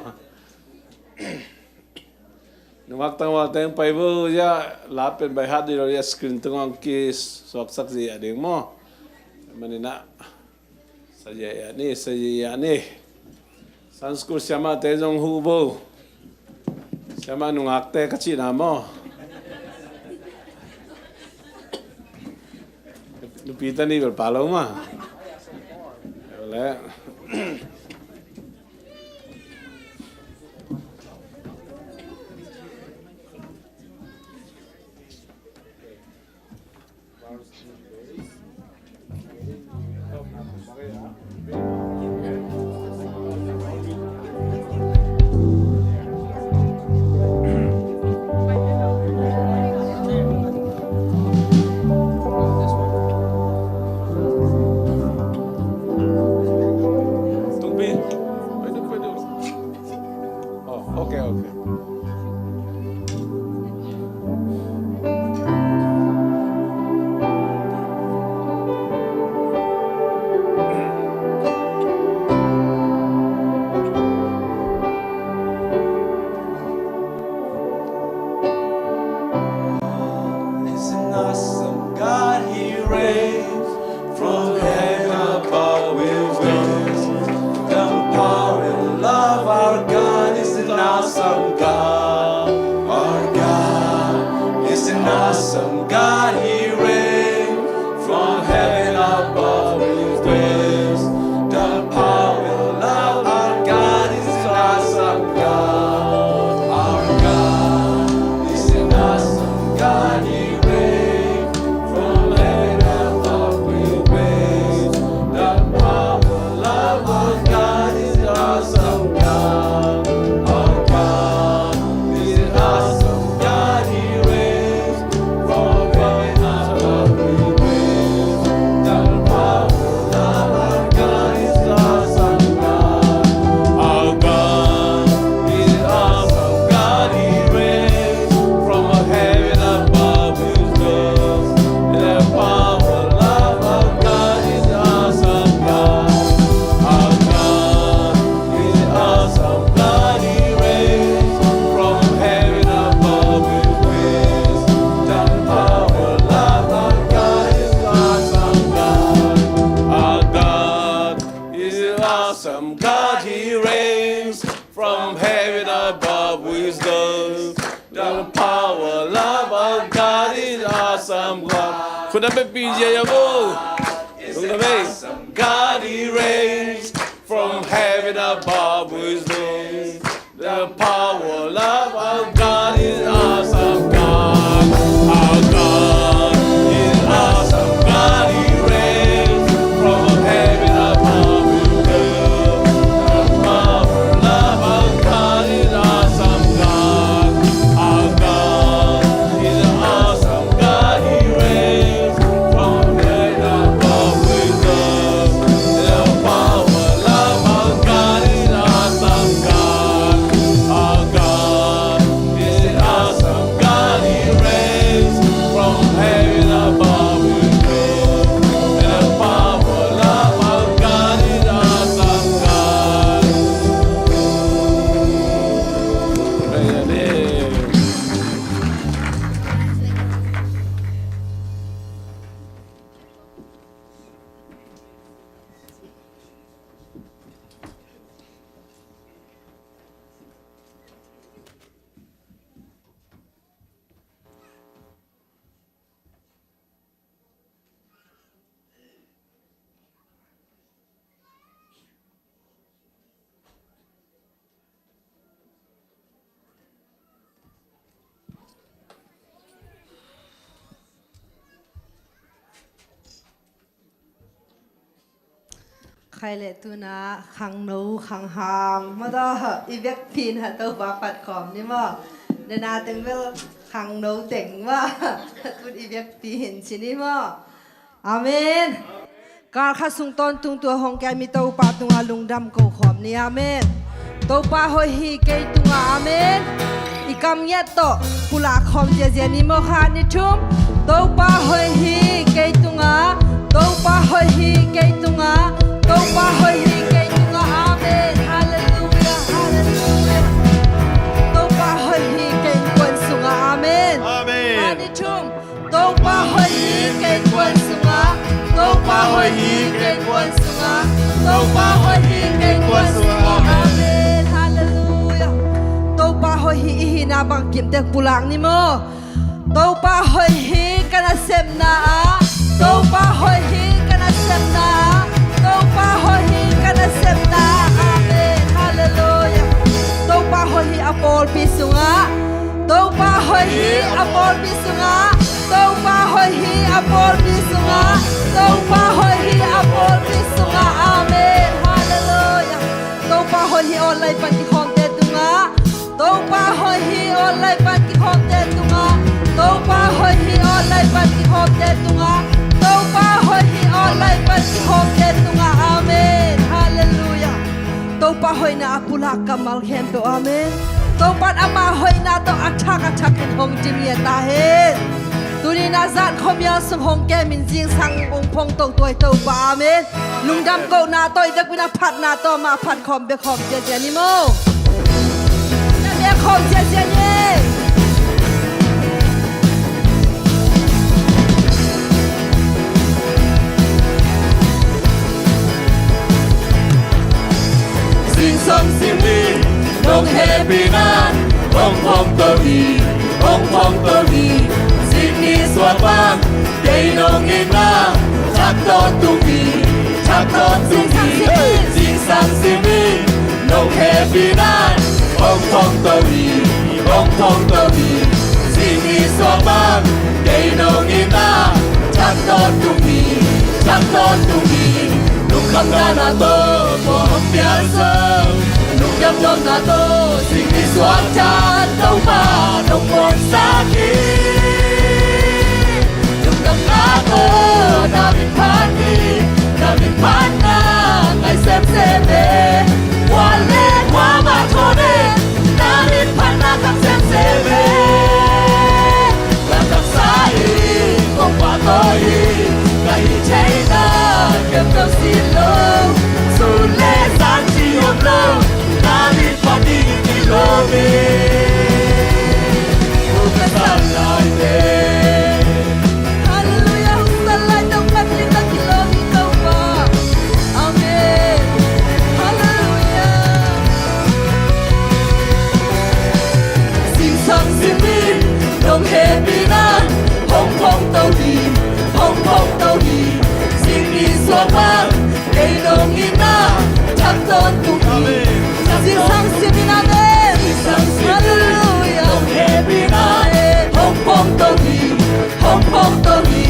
Nungak tangval teng pai vo ya, la pen bai hat di lo ya, screen tungah ki suaksak zi a ding maw. Manina sa ya ya ni, sa ya ya ni. Sunday school siamate zong hu vo. Siama nungakte ka cihna maw. Nupi ta ni bel pa lo ma. Le. Tung pi. Pai tung, pai tung. Oh, okay, okay. Is an awesome God, He reigns. From heaven above we witness the power and love. Our God is an awesome God. Our God is an awesome God. He reigns. From heaven above we witness the power and love. Our God is an awesome God. Our God is an awesome God. He reigns. From heaven above we praise the power of our God is awesome God. Our God is awesome God, He reigns. From heaven above we praise the power of our God is awesome God. Our God is awesome God, He reigns. From heaven above we praise the power of our God is awesome God. Our God is awesome God, He reigns. From heaven above we praise the power of our God is awesome God. Our God is awesome God, He reigns. From heaven above we praise the power of our God is awesome God. Khut a beppi zia ia vo. Lungdam ei. Awesome God, He reigns. From heaven above we praise the power of our God. Khai le tuna khangno khangham mata i vekpi na Topa phat khawm ni maw? Nena teng bel khangno teng maw? Tun i vekpi hin ci ni maw? Amen. Kal khat sung tawntung tua hong kia mi Topa tunga lungdam ko khawm ni. Amen. Topa hoih hi kei tunga. Amen. I kam ngiat tawh pulak khawm ziazia ni maw? Khat, nih, thum. Topa hoih hi kei tunga. Topa hoih hi kei tunga. Topa hoih hi kei tunga. Amen. Halleluia. Halleluia. Topa hoih hi kei kuan sunga. Amen. Amen. Khat, nih, thum. Topa hoih hi kei kuan sunga. Topa hoih hi kei kuan sunga. Topa hoih hi kei kuan sunga. Amen. Halleluia. Topa hoih hi i hihna bang kimtek pulak ni maw? Topa hoih hi ka nasepna ah. Topa hoih hi ka nasepna ah. Topa hoih hi ka nasepna ah. Amen. Halleluia. Topa hoih hi a pawlpi sungah. Topa hoih hi a pawlpi sungah. Topa hoih hi a pawlpi sungah. Topa hoih hi a pawlpi sungah. Amen. Halleluia. Topa hoih hi online pan kikhawmte tungah. Topa hoih hi online pan kikhawmte tungah. Topa hoih hi online pan kikhawmte tungah. Topa hoih hi online pan kikhawmte tungah. Amen. Halleluia. Topa hoihna a pulak kammal khempeuh. Amen. Topa in ama hoihna tawh a thak a thak in hong dim ngiat ta hen. Tuni na zan khuamial sung hong kem in zingsang ung phong to tuai Topa. Amen. Lungdam kohna tawh i vekpi na phatna tawh mah phat khawm bek khawm ziazia ni maw? Bek khawm ziazia ni. Zingsang simin nong hehpihna hong phong to hi, hong phong to hi. Zing ni suak bang kei nong itna thak tawntung hi, thak tawntung hi. Zingsang simin nong hehpihna hong phong to hi, hong phong to hi. Zing ni suak bang kei nong itna thak tawntung hi, thak tawntung hi. Lungkham dana tawh kua hong pial zo, lungdam dawhna tawh zing ni suak ciat Topa nong muansak hi. Lungdamna tawh na min phat hi, na min phatna ngai semsem e. Kua le kua mah thawn e, na min phatna kham semsem e. Ka taksa in kong pahtawi hi, ka hih theihna khempeuh sin lo. Sun le zan ci om lo, na min phat ding hi lo hi. Ka san lai te. Halleluia. Hong san lai tawh mat ding na kilawm hi Topa. Amen. Halleluia. Zingsang simin nong hehpihna hong phong to hi, hong phong to hi. Zing ni suak bang kei nong itna thak tawntung hi. Zingsang simin, amen. Halleluia. Nong hehpihna hong phong to hi, hong phong to hi.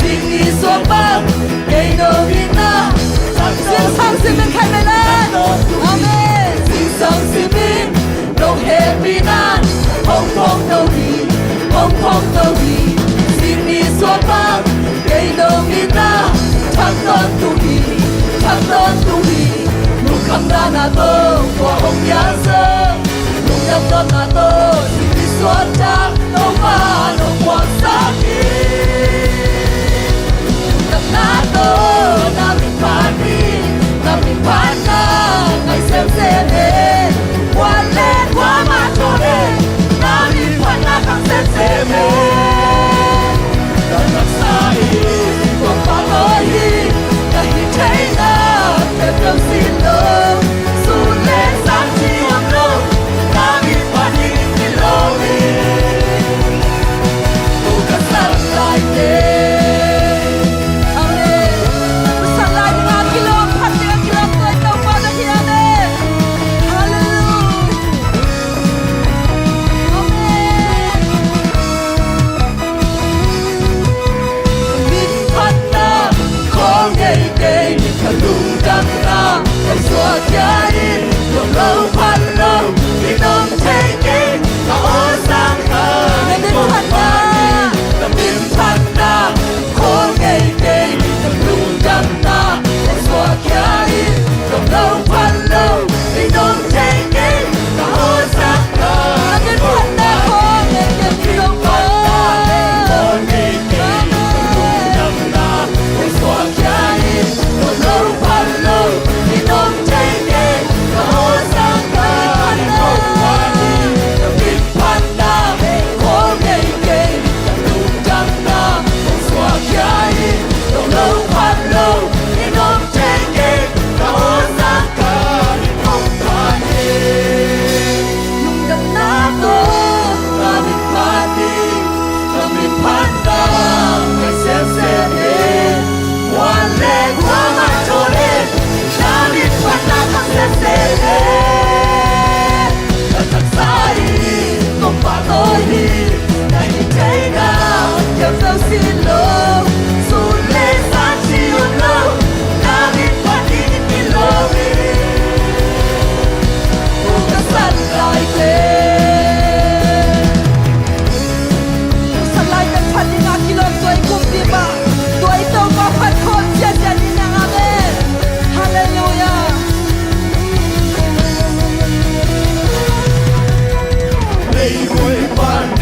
Zing ni suak bang kei nong itna. Zingsang simin khai mai lai. Amen. Zingsang simin nong hehpihna hong phong to hi, hong phong to hi. Zing ni suak bang kei nong itna thak tawntung hi, thak tawntung hi. Lungkham dana tawh kua hong pial zo, lungdam dawhna tawh zing ni suak ciat Topa nong muansak hi. Lungdamna tawh na min phat hi, na min phatna ngai semsem e. Kua le kua mah thawn e, na min phatna kham semsem e. Ka taksa in kong pahtawi hi, ka hih theihna khempeuh sin lo. Sun le zan ci om lo, na min phat ding hi lo hi.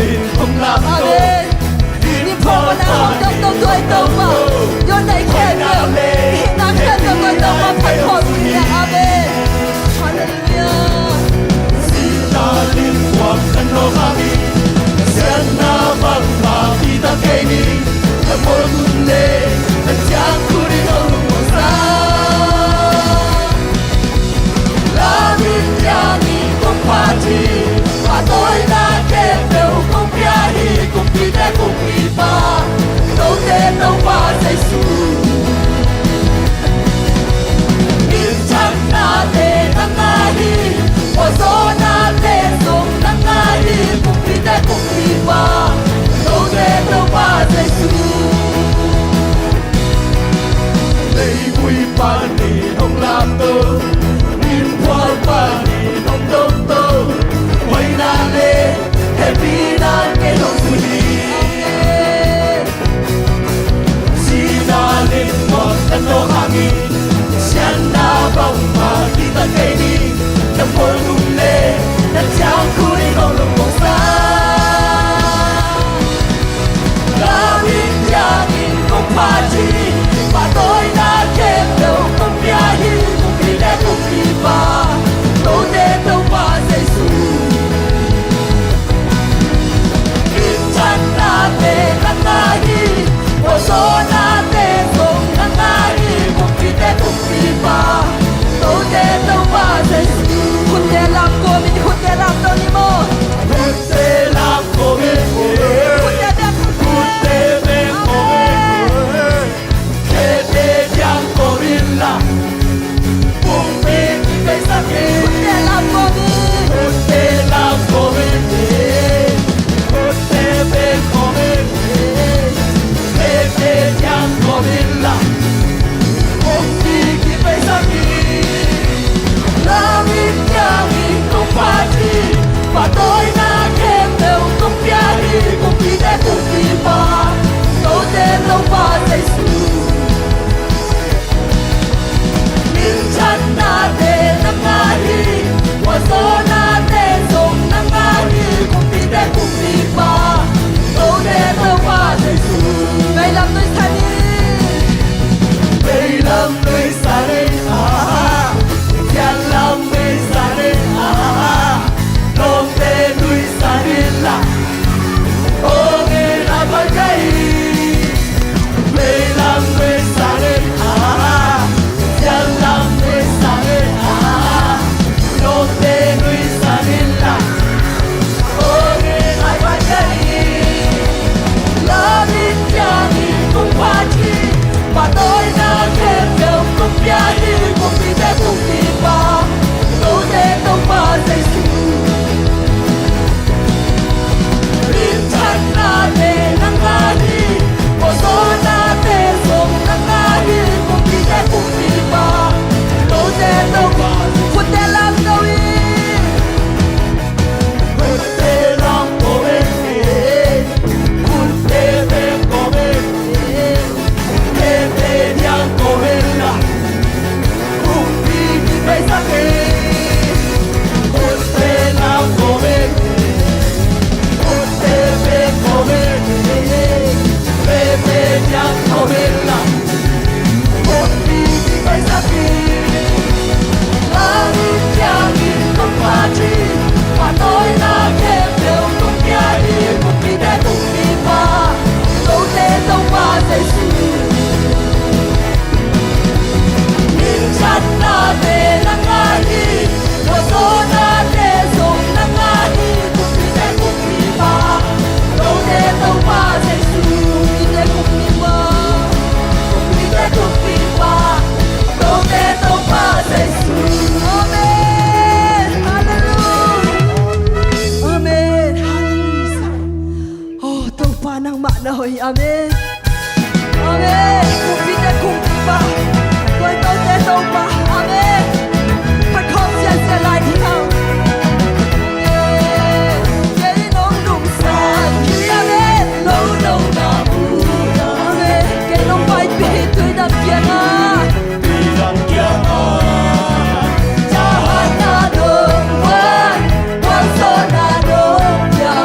Amen. Amen. Halleluia. Amen. Halleluia. Amen. Halleluia. Oh, Topa nangmah na hoih. Amen. Amen. Kumpite kumpipa, toitote Topa. Amen. Phatkhawm siasia lai ding hang. Amen. Kei nong lungsan hi. Amen. Lo lo na mu. Amen. Kei nong paipih tui dam kiangah. Tui dam kiangah. Jahan na dong wan, wan so na dong ya.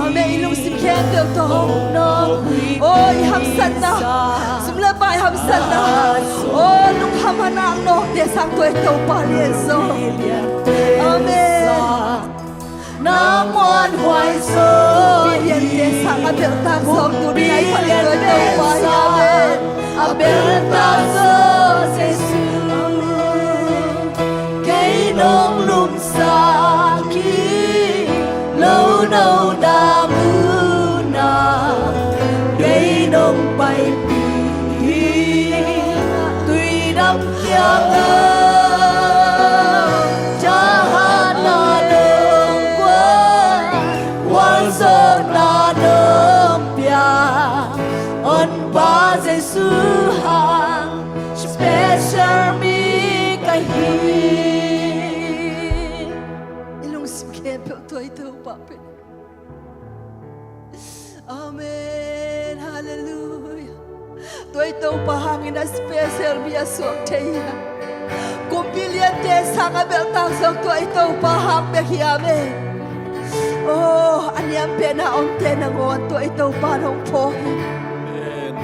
Amen. I lungsim khempeuh tawh hong nawk uh. Aw, i hamsatna, sum le pai hamsatna, aw, lungkham hana nawkte sang tua i Topa lian zaw. Amen. Nang muanhuai zaw, liante sang a belhtak zaw, tuni a i palik tua i Topa hi. Amen. A belhtak zaw Jesu. Kei nong lum sak hi, lo nona munah kei nong paipih hi. Tuidam kiangah thahatna nong guan, gualzawhna nong pia, Honpa Jesu hang special mi Amen. Halleluia. Tua i Topa hangin a special mi a suak thei hi. Kumpi liante sang a belhtak zong tua i Topa hang bek hi. Amen. Oh, a niam pen a omte nangawn tua i Topa hong pho hi. Amen.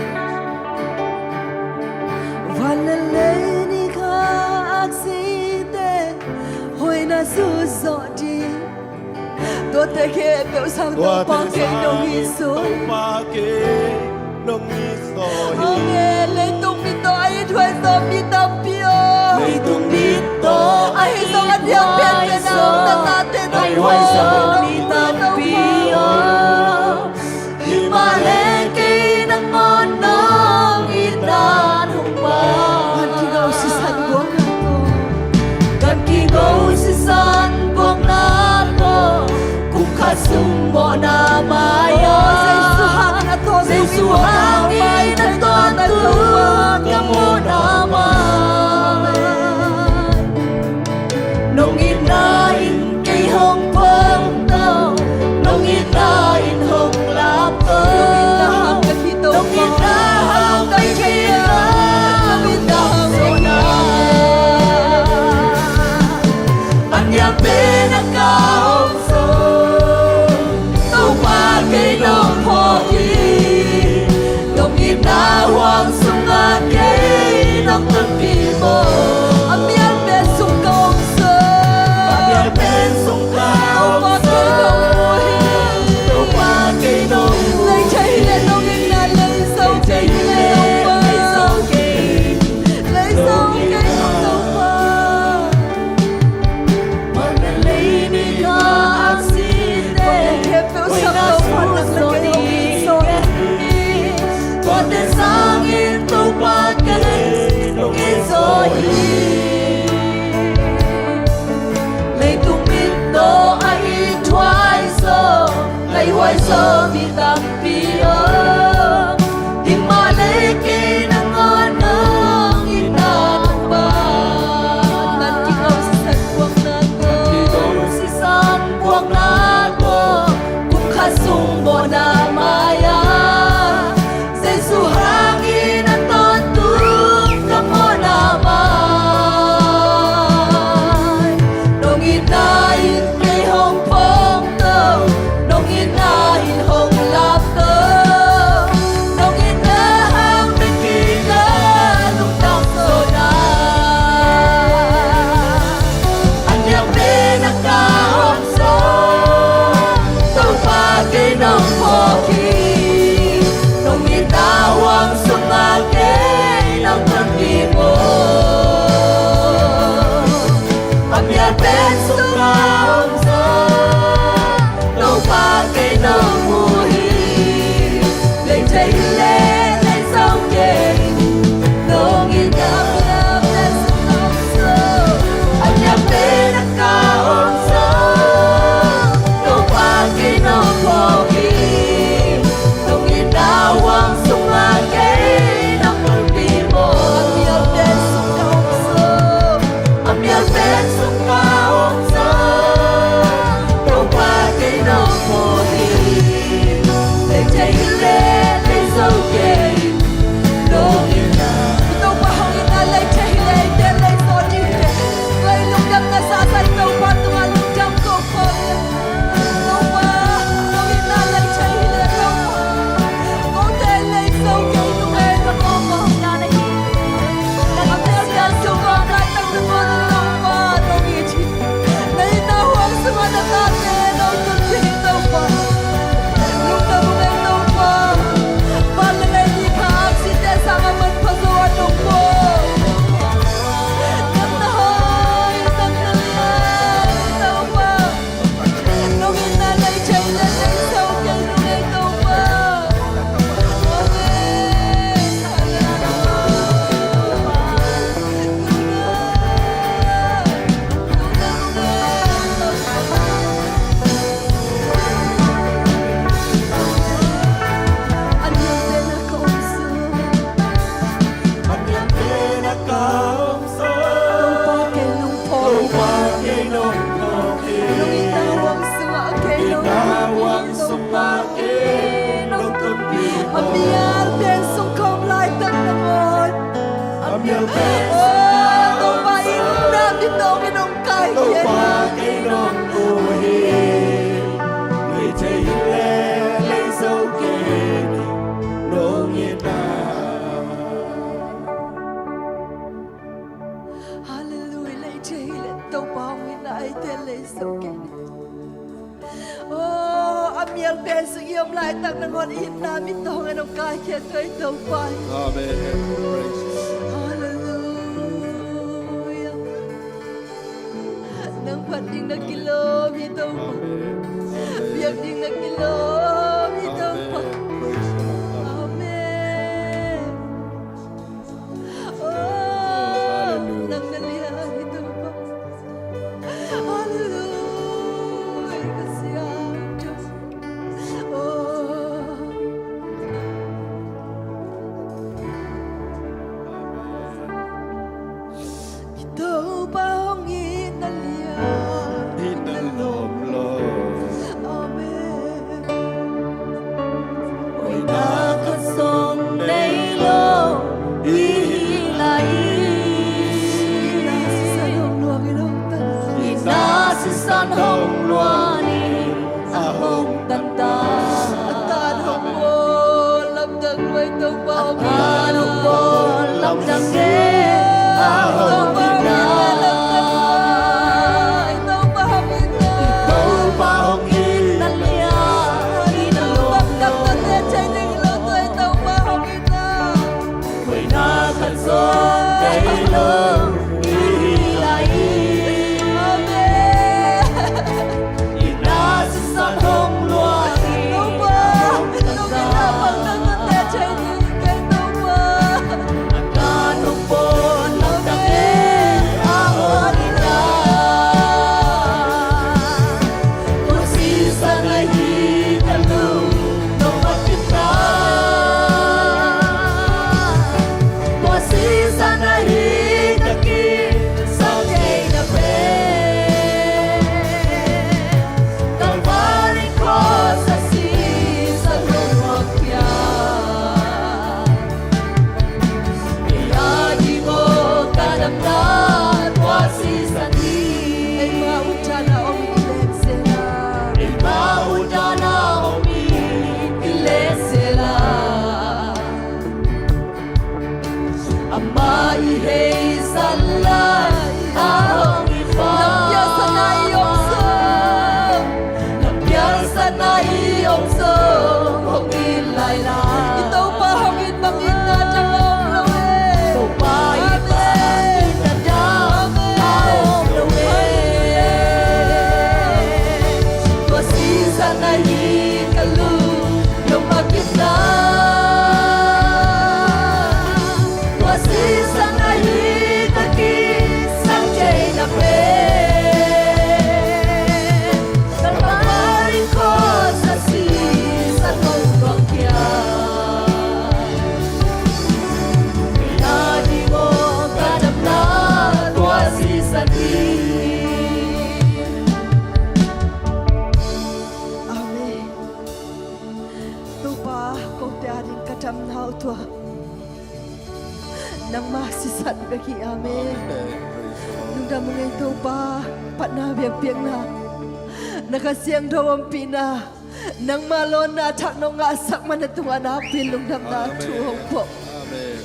Van le lei ni kha aksite hoina zu zawh ding. Tuate khempeuh sang Topa kei nong it zaw hi. Amen. Leitung mit tawh a ithuai zaw mi tampi aw. Leitung mit tawh a ithuai zaw mi tampi aw. Himah le kei nangawn nong itna hong pia. Gan kigo sisan buakna tawh, gan kigo sisan buakna tawh, kum khat sung mawhna mai-ah, Jesu hangin a tawntung ka mawhna mai. Nong itna in kei hong phongto, nong itna in hong lapto, nong itna hang kei kei na, nong itna hang kei na. An yam pen a ka hong sung, Topa kei nong pho hi. Nong itna huang sungah kei nong tonpih maw. A mial pen sung ka om zaw. A mial pen sung ka om zaw. Topa kei nong pho hi. Topa kei nong pho hi. Lei thei le nong itna lei zo kei le nong pho. Lei zo kei. Lei zo kei nong pho. Van le lei ni kha aksite hoina zu zawh ding. Tuate sangin Topa kei nong it zaw hi. Leitung mit tawh a ithuai zaw, a ithuai zaw mi tampi aw. Himah le kei nangawn nong itna hong pia. Gan kigo sisan buakna tawh, gan kigo sisan buakna tawh, kum khat sung mawhna mai-ah, Jesu hangin a tawntung ka mawhna mai. Nong itna in kei hong phongto, nong itna in hong lapto, Mial pen sung khawm laitak nangawn. A mial pen sung khawm laitak nangawn. Aw, Topa, itna mi tawngin hong kaikhia in. Topa, kei nong mu hi. Lei thei hi leh lei zo kei ni, nong itna. Halleluiah, lei thei hi leh Topa hong itna, eite lei zo kei ni. Aw, a mial pen sung i om laitak nangawn itna mi tawngin hong kaikhia tuai Topa. Amen. Praise the Lord. Halleluiah. Nang phat ding na kilawm hi Topa. Amen. Biak ding na kilawm hi Topa. Amen. Praise the Lord. Amen. Oh, hallelujah. Nang na lian hi Topa. Hallelujah. Ka siam Topa. Oh. I Topa hong itna lian, itna lawm lo. Amen. Hoihna khat zong nei lo i hi lai. Itna sisan hong luang in hong tan. Itna sisan hong luang in a hong tan ta. A tan hong bawl lamdang lua i Topa hong itna. A tan hong bawl lamdang lua a hong itna. Topa hong itna. Topa hong itna lian, itna lawm lo. Hoihna khat zong nei lo i hi lai. Amen. Itna sisan hong luang in. Topa, nong itna bang nang na teh thei ding kei Topa. A tan hong bawl lamdang lua a hong itna. Tua sisan ahi ka lung nong mat kipna. Tua sisan ahi ka kisang theihna pen. Kalvari cross a sisan hong luang khia. Kei a ding aw ka damna tua sisan hi. Eima utana om i kilesela. Eima utana om i kilesela. Amah i heisan lai a hong it pa. Lampial satna i om sung. Lampial satna i om sung hong it lai la. I Topa hong it bang itna thak a om lo e. Topa i bang itna thak a om lo e. Tua sisan ahi ka lung nong mat kipna. Tua sisan ahi ka kisang theihna pen. Kalvari cross a sisan hong luang khia. Kei a ding aw ka damna tua sisan hi. Amen. Topa, kote a ding ka damna uh tua nangma sisan bek hi. Amen. Amen. Praise the Lord. Lungdam ung ei Topa, patna biakpiakna, na Kha Siangtho ompihna, nangma lawnna thak nong ngahsak man na tungah nakpi lungdamna thu hong phuah. Amen.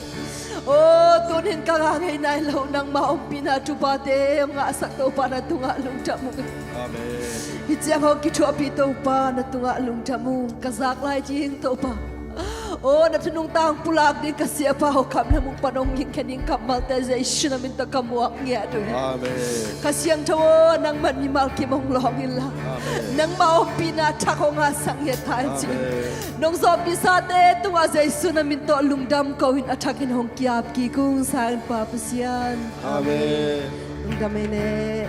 Aw, tunin ka ngah ngei nai lo nangma ompihna thuphate hong ngahsak Topa na tungah lungdam ung ei. Amen. Hih ciang hong kithuahpih Topa na tungah lungdam ung. Ka zak lai ding Topa, aw, na thu nungta hong pulak ding ka siapa aw, kamlam ung pan hong gingkhen ding kammalte Jesu na min tawh ka muak ngiat uh hi. Amen. Kha Siangtho aw, nangman mimal kim hong lawng inla. Amen. Nangma ompihna thak hong ngahsak ngiat ta in ci. Amen. Nong zawhpih sate tungah Jesu na min tawh lungdam ko in a thakin hong ki-ap kik ung, Sang Pa Pasian. Amen. Lungdam ei leh.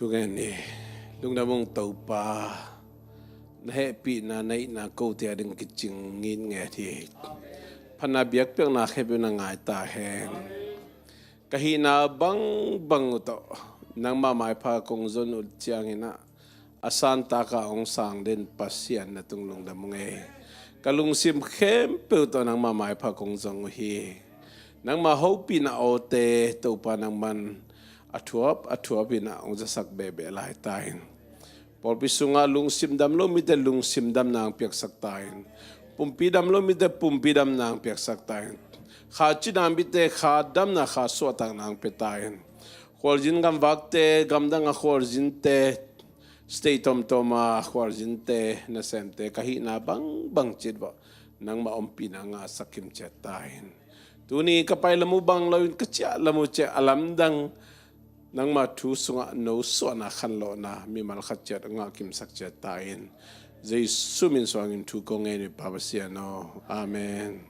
Thungen hi. Lungdam ung Topa, na hehpihna, na itna kote ading kicing ngitnget hi. Phatna biakpiakna khempeuh na ngai ta hen. Ka hihna bangbang uh tawh nangmah maipha kong zon uh ciangin ah, a santaka hong sang den Pasian na tung lungdam ung ei. Ka lungsim khempeuh tawh nangmah maipha kong zong uh hi. Nangmah hopihna awte Topa nangman a thuap a thuap in ah hong zasak behbeh lai ta in. Pawlpi sungah lungsim dam lo mite lungsim damna hong piaksak ta in. Pumpi dam lo mite pumpi damna hong piaksak ta in. Kha cina mite kha damna kha suahtakna hong pia ta in. Khualzin gamvakte, gamdang a khualzinte, state tomtom a khualzinte, nasemte, ka hihna bangbang cit vawh nangmah ompihna ngahsak kimciat ta in. Tuni ka pai lam uh bang loin ka ciah lam uh ciah a lamdang nangmah thu sungah no suahna khanlawhna mimal khat ciat ngah kimsak ciat ta in. Jesu min suangin thu kong ngen uh hi Pa Pasian aw. Amen.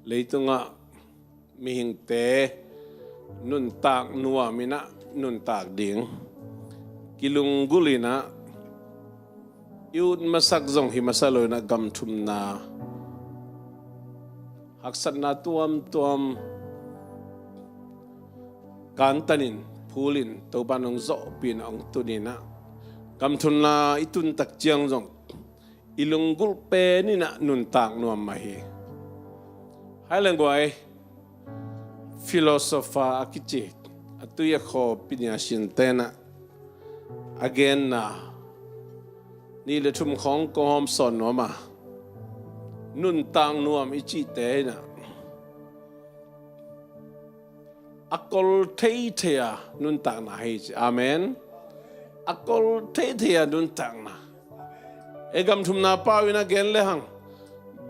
Leitungah mihingte nuntak nuam in ah nuntak ding, kilunggulh in ah, i ut masak zong hi masa lo in ah, gamthumna haksatna tuamtuam kantanin phulin Topa in hong zawhpih in ah hong tun in ah, gamthumna i tun tak ciang zong i lunggulh pen in ah nuntak nuam mah hi. Hai leng guai, philosopher a kici, a tui a khaw piniasinte in ah a genna nih le thum khawng kong hawm sawn nuam a, nuntak nuam i cihte in ah a kol theithei a nuntakna hi ci. Amen. A kol theithei a nuntakna. Ei gamthumna pau in a gen lehang,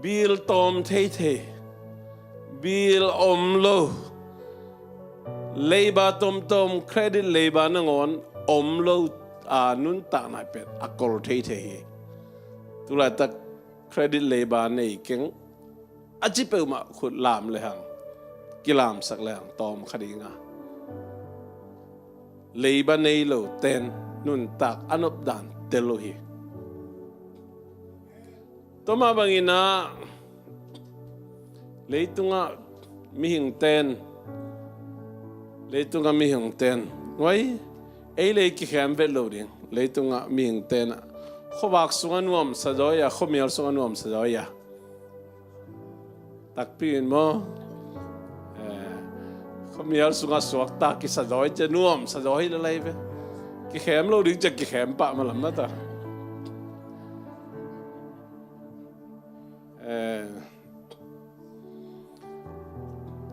bill tawm theithei, bill om lo, leiba tomtom, credit leiba nangawn om lo a nuntakna pen a kol theithei hi. Tulaitak credit leiba nei keng a ci peuhmah khut lam lehang, kilamsak lehang tawm kha ding a, leiba nei lo ten nuntak a nopdan tel uh hi. Tua mah bangin ah leitungah mihing ten, leitungah mihing ten, nuai, ei le ei kikhem vet lo ding. Leitungah mihing ten ah khuavak sungah nuamsa zaw hi a, khuamial sungah nuamsa zaw hi a. Takpi in maw? Eh, khuamial sungah suakta kisa zaw hi cia, nuamsa zaw hi lalai ve. Kikhem lo ding cia kikhem pah malam mata. Eh,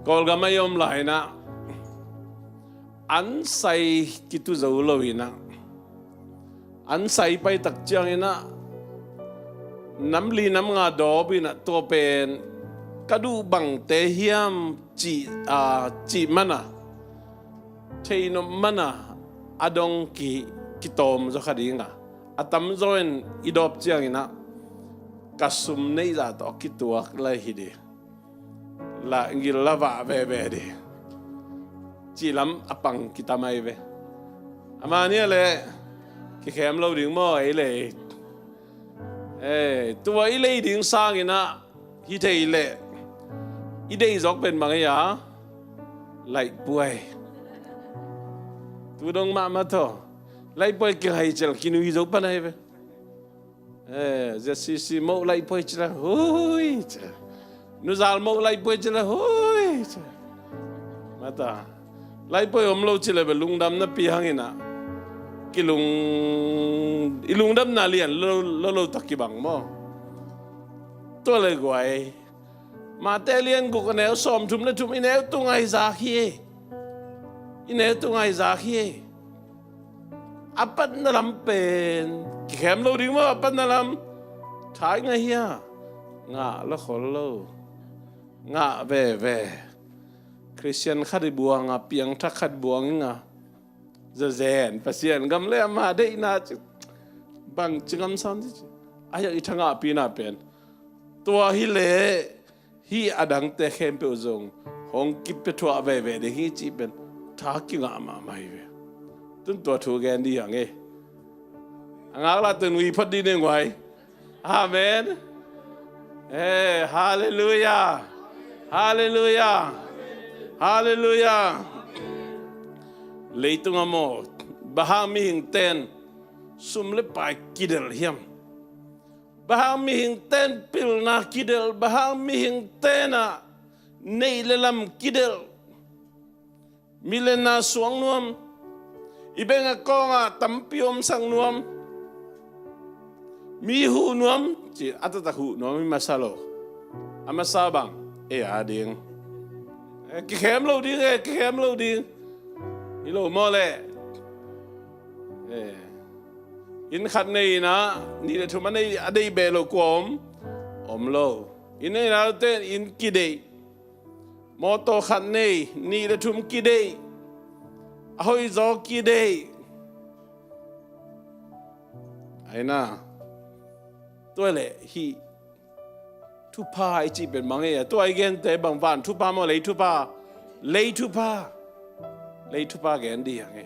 Kawlgam a i om lai in ah ansai kitu zo lo in ah, ansai pai tak ciangin ah nam li nam nga dawp in ah, tua pen ka duh bangte hiam cih, a, cih man a, theihnop man a, a dong ki, kitawm zaw kha ding a, a tamzaw in i dawp ciangin ah ka sum neih zah tawh kituak lai hi ding. La ngil la vah veve ding cih lam a pang kitam ai ve. Amah nih leh kikhem lo ding maw, ei le ei. Eh, tua i lei ding sangin ah hi thei leh i deih zawk pen bang ei a, laihpuai. Tu dong mahmah thaw. Laihpuai kihai cial kinui zo pan ai ve. Eh, Z C C moh laihpuai cila hui cila. Nuzal moh laihpuai cila hui cila. Mata. Laihpuai om lo cila be lungdam na pi hangin ah kilung, i lungdamna lian lo lo, lo tak kibang maw? Tua le guai. Mate lian guk a neu sawmthum le thum, i neu tungai zak hi. I neu tungai zak hi. A patna lam pen kikhem lo ding maw, a patna lam. Thai ngah hia? Ngah la khol lo. Ngah veve. Khristian khat i buang a, piangthak khat buang i ngah. Zazen, Pasian gam le ama deihna ci, bang ci ngam sam ci ci. A hiang i thangahpihna pen tua hi leh hih a dangte khempeuh zong hong kipia thuah veve ding hi cih pen tha kingah mahmah hi ve. Tun tua thu gen dih hang e. A ngak lah tun ui phot dih ning uai. Amen. Hey, halleluiah. Halleluiah. Halleluiah. Leitung a maw, bang hang mihing ten sum le pai kidelh hiam? Bang hang mihing ten pilna kidelh? Bang hang mihing ten ah neih le lam kidelh? Mi le na suang nuam, i beng a kawngah tampi omsak nuam, mi huh nuam ci, a taktak huh nuam hi masa lo. A masa bang, e a ding, e kikhem lo ding, e kikhem lo ding. Hi lo maw leh? E, inn khat nei in ah nih le thum a nei, a deih beh lo kua om? Om lo. Inn nei in ah ten inn kideih. Mawtaw khat nei, nih le thum kideih, a hoihzaw kideih. Aina, tua leh hih thupha i cih pen bang e? Tua i gente bang, van thupha maw, lei thupha? Lei thupha. Lei thupha gen dih hang e.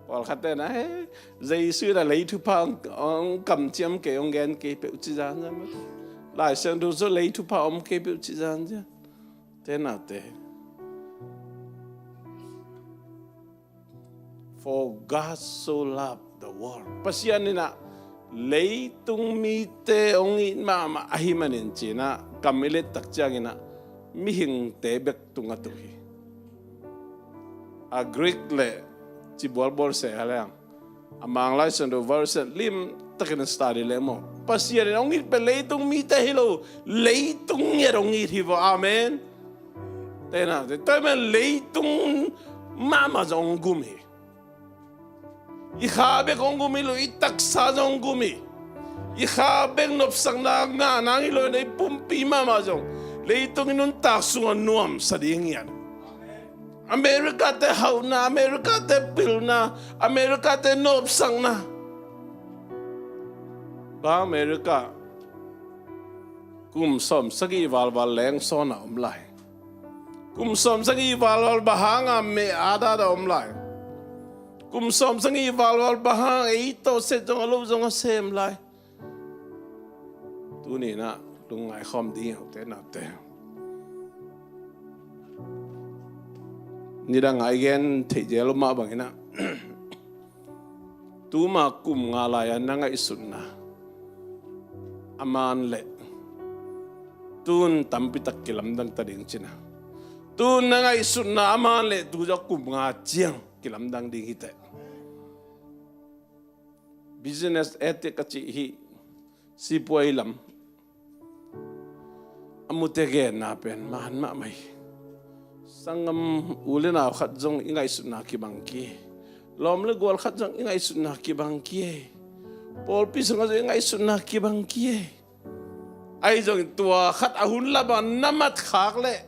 Pawlkhat ten ah, e, Jesu in ah lei thupha hong, hong kamciam kei, hong gen kei peuh ci zanzan. Lai Siangtho sung lei thupha om kei peuh ci zanzan. Te naute, for God so loved the world. Pasian in ah leitung mite hong it mahmah ahih manin ci in ah kam i let tak ciangin ah mihingte bek tung a tuk hi. A Greek le ci bualbual se a leng, a Manglai Siangtho verse lim takin study le maw, Pasian in hong it pen leitung mite hi lo, leitung ngiat hong it hi vaw. Amen. Te na, te, tua man leitung mahmah zong hong gum hi. I kha bek hong gum hi lo, i taksa zong hong gum hi. I kha bek nopsakna ngah nang hi lo, i pumpi mahmah zong leitung i nuntak sungah nuamsa ding hi a. America te hauhna, America te pilna, America te nopsakna. Bang America kum sawm sagih valval leng sawn a om lai. Kum sawm sagih valval bang hang a meh adat a om lai. Kum sawm sagih valval bang hang ei tawh set zong a lo zong a sem lai. Tuni in ah lungngai khawm ding hi, ute naute. Nidang a i gen theih zel mah bangin ah, tuma kum nga lai-a na ngaihsutna a man leh tun tampitak kilamdang ta ding cin a, tun na ngaihsutna a man leh tu zong kum nga ciang kilamdang ding hi teh. Business ethic a cih hih sipuai lam a mute genna pen man mahmah hi. Sanggam u le nau khat zong i ngaihsutna kibang kei. Lawm le gual khat zong i ngaihsutna kibang kei. Pawlpi sungah zong i ngaihsutna kibang kei. Ahi zongin tua khat a hun lapah na mat khak leh,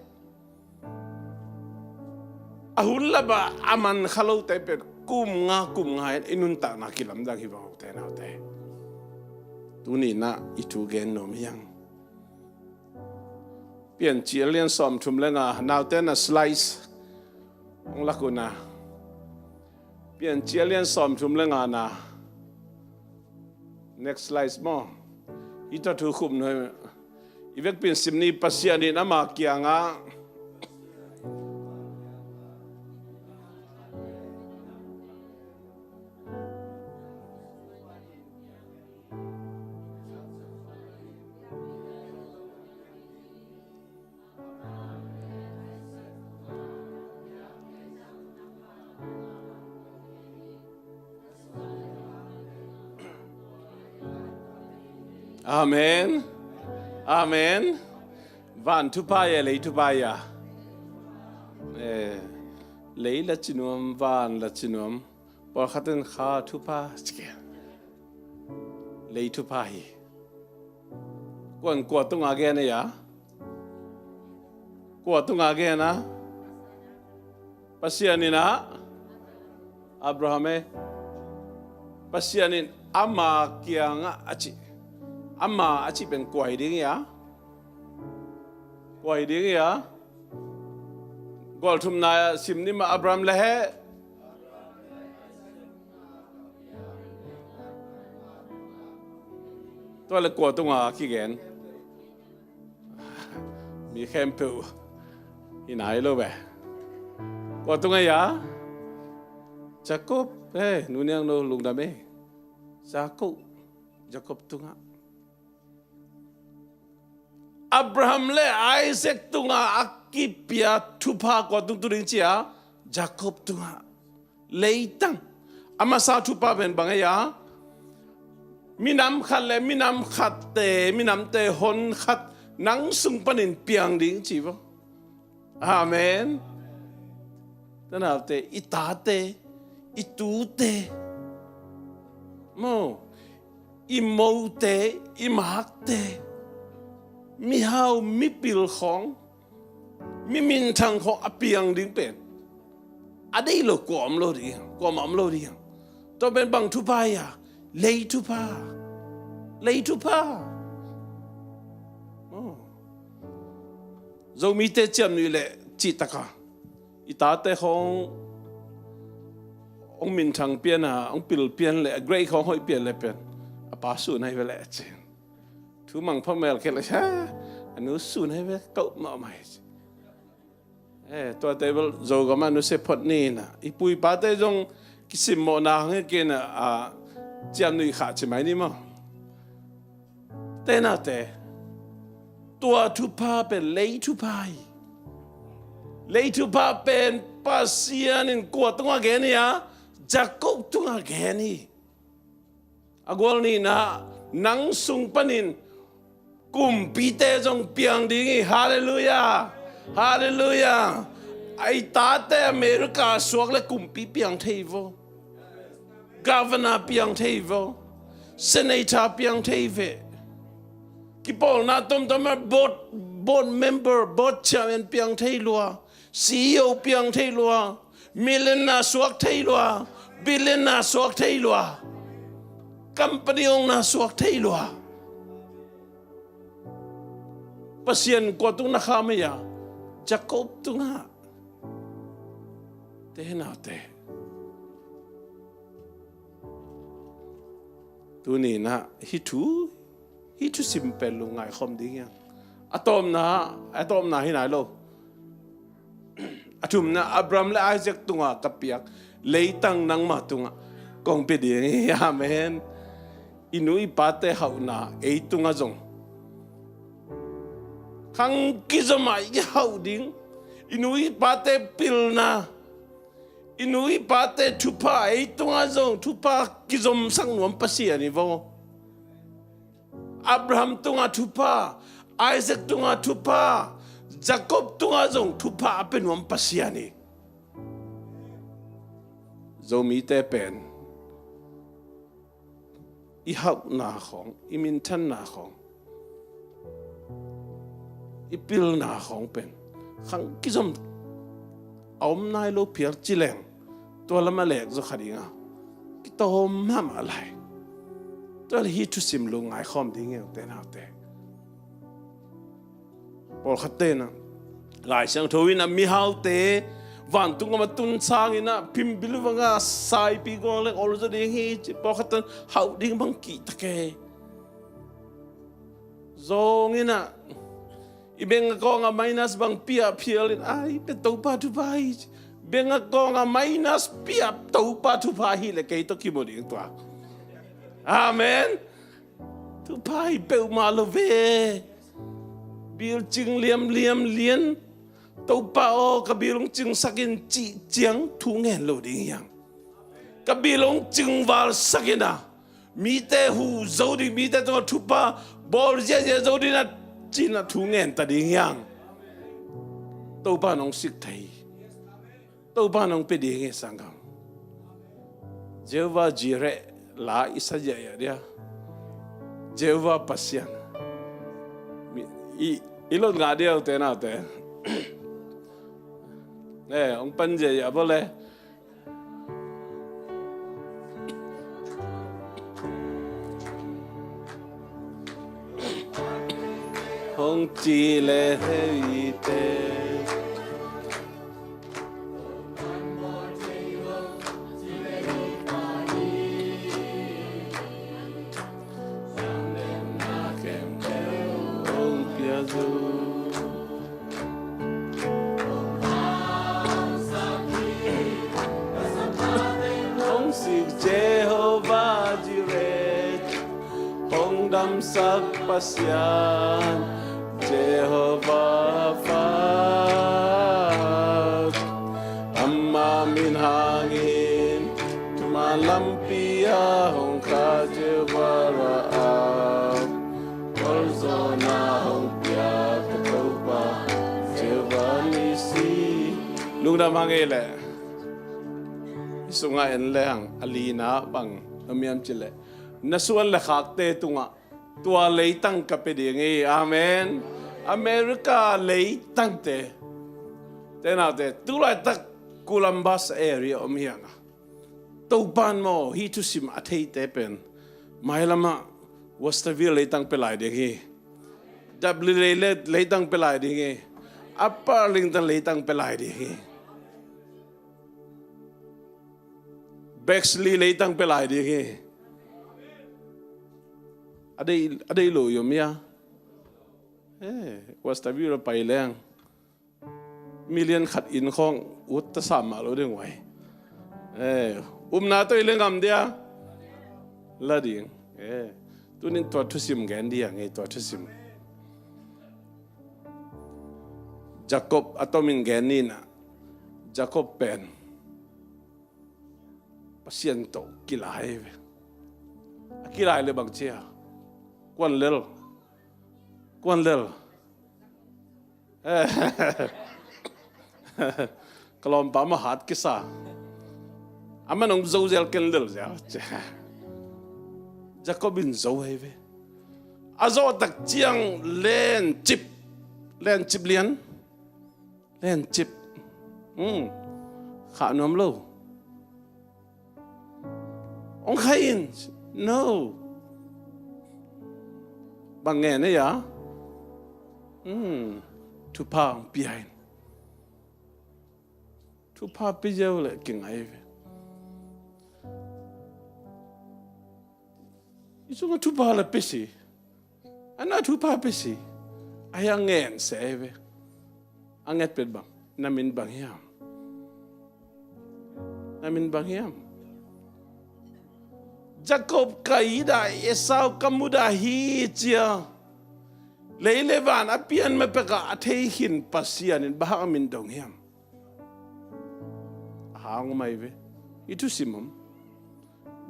a hun lapah a man kha lote pen kum nga, kum nga in i nuntakna kilamdang hi vang, ute naute. Tuni in ah i thu gen nuam hi hang. Piancil lian sawmthum le nga, naute na slice hong lak un a. Piancil lian sawmthum le nga na. Next slide maw. Hih tawh thu khum nuam hi. I vekpi in sim ni. Pasian in ama kiangah, Amen. Amen. Van thupha hi a, lei thupha hi a? Eh, lei la ci nuam, van la ci nuam. Pawlkhat in kha thupha ci kei. Lei thupha hi. Kuan kua tunga gen a hia? Kua tunga gen a? Pasian in ah. Abraham e, Pasian in ama kiangah a cih, ama a cih pen kua hi ding hi a? Kua hi ding hi a? Gualthumna sim ni mah, Abraham le he. Tua le kua tungah kigen? Mi khempeuh hi nai lo ve. Kua tungah hi a? Jacob. He, nu Niang No, lungdam e. Jacob, Jacob tungah. Abraham le Isaac tungah a kipia thupha kua tung tu ding ci a? Jacob tungah. Leitang a masa thupha pen bang hi a? Minam khat le minam khatte, minamte hon khat nang sung panin piang ding ci vo. Amen. Tanaute, i tate, i tute, mo, i mote, i makte, mihau mipil khawng, mi minthang khawng a piang ding pen a deih lo kua om lo ding, kua mah om lo ding. Tua pen bang thupha hi a? Lei thupha. Lei thupha. Oh. Zomite ciamnuih le cihtaka i tate khawng hong minthang pian a, hong pil pian le a grade khawng hoih pian le pen a pa sun ahi ve leh ci. Thu mangpha mel kei le, ha, a nu sun ahi ve, kauh mahmah hi ci. Eh, tuate bel Zogam ah nusia phot ni na. I pu i pate zong kisimmawhna hang hi kei na, a, ciamnuih khah ci mai ni maw? Te naute, tua thupha pen lei thupha hi. Lei thupha pen Pasian in kua tungah gen hi a? Jacob tungah gen hi. A gual nihna, nang sung panin kumpite zong piang ding hi. Halleluiah. Halleluiah. A i tate America suak le kumpi piang thei vo. Governor piang thei vo. Senator piang thei ve. Kipawlna tomtom ah board, board member, board chairman piang thei lua. C E O piang thei lua. Millionaire suak thei lua. Billionaire suak thei lua. Company owner suak thei lua. Pasian kua tung na kham hi a? Jacob tungah. Te naute, tuni na hih thu, hih thusim pen lungngai khawm ding hi hang. A tawpna, a tawpna hi nai lo. A thumna, Abraham le Isaac tungah ka piak leitang nangmah tungah kong pia ding hi. Amen. I nu i pate hauhna ei tungah zong khang kizom ah i hauh ding. I nu i pate pilna, i nu i pate thupha ei tungah zong thupha kizomsak nuam Pasian hi vo. Abraham tungah thupha, Isaac tungah thupha, Jacob tungah zong thupha a pia nuam Pasian hi. Zomite pen i hauhna khawng, i minthanna khawng, i pilna khawng pen khang kizom a om nai lo phial ci leng, tua lam a lek zaw kha ding a, kitawm mahmah lai. Tua le hih thusim lungngai khawm ding hi hang, te naute. Pawlkhatte na, Lai Siangtho in a mihaute vantung gam a tun sangin a phimbil vanga saipi guang leng olzaw ding hi ci. Pawlkhatte na hauh ding bang kihta kei. Zong in a, i bank account a minus bang pia phial in, ai, pen Topa thupha hi ci. Bank account a minus pia Topa thupha hi le kei tawh kimu ding tua. Amen. Thupha hi peuhmah lo ve. Bill cing liamliam lian. Topa aw, ka bill hong cingsak in cih ciang thu ngen lo ding hi hang. Ka bill hong cingvalsak in a, mite huh zo ding, mite tungah thupha bawl ziahziah zo ding a, ci-in a thu ngen ta ding hi hang. Topa in hong sik thei. Topa in hong pia ding hi, sanggam. Jehovah Jireh la i sa ziahziah dia. Jehovah Pasian. Mi, i, i lot ngah dia, ute naute. Eh, hong pan ziahziah bo le. Ci le hei te. Hong sik Jehovah Jireh, hong damsak Pasian Jehovah Rapha. Ama min hangin thuman lampi ah hong kha Jehovah Rapha. Gualzawhna hong pia ka Topa Jehovah Nissi. Lungdam hang ei leh. Hih sungah en leng a lina bang na miam cileh, na suan le khakte tungah tua leitang ka pia ding hi. Amen. America leitangte, te naute, tulaitak Columbus area om hi hang a, Topan maw, hih thusim a theite pen mailamah Westerville leitang pia lai ding hi. Dudley le leitang pia lai ding hi. Upper Arlington leitang pia lai ding hi. Bexley leitang pia lai ding hi. A dei, a dei lo i om hia? Eh, Westerville pai leng million khat inn khawng ut ta sam mah lo ding uai. Eh, upna tawh i le ngam dia la ding. Eh, tunin tua thusim gen dia ngei, tua thusim. Jacob a tomin gen ni na. Jacob pen Pasian tawh kilai ve. A kilai le bang cia? Kuan lel. Kuan lel. Ka lawmpa mah hat kisa. Amah nong zo zel, ken lel zel. Jacob in zo hi ve. A zawh tak ciang lencip, lencip lian. Lencip. Hmm. Khah nuam lo. Hong khai in. No. Bang ngen ei a? Hmm. Thupha hong pia in. Thupha pia ziau le kingai ve. I sungah thupha le pia si. A na thupha pia si. A hi a ngen se ei ve. A nget pet bang, na min bang hiam? Na min bang hiam? Jacob ka it a, Esau ka mut a hi cia. Lei le van a pian mah pek a, a thei khin Pasian in bang hang a min dong hiam? A hang mai ve. I thusim om.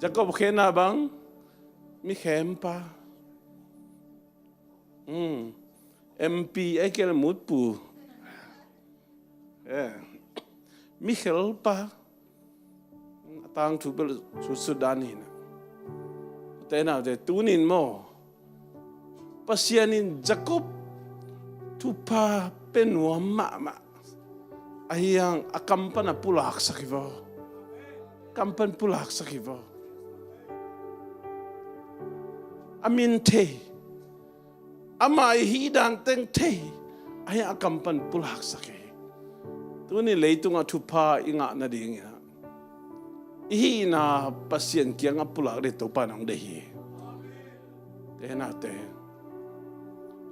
Jacob khenna bang, mi khempa. Hmm. M P ei kel mutpu. Eh. Mi khelpa. A tangthu bel sutsut dan hi na. Te naute, tunin maw, Pasian in Jacob thupha pia nuam mahmah. A hi hang a kam pan a pulaksak hi vaw. Kam pan pulaksak hi vaw. A min thei. Amah i hih dan teng thei. A hi hang a kam pan pulaksak hi. Tuni leitungah thupha i ngah nadingin ah, i hihna Pasian kiangah pulak ding Topa in hong deih hi. Te naute,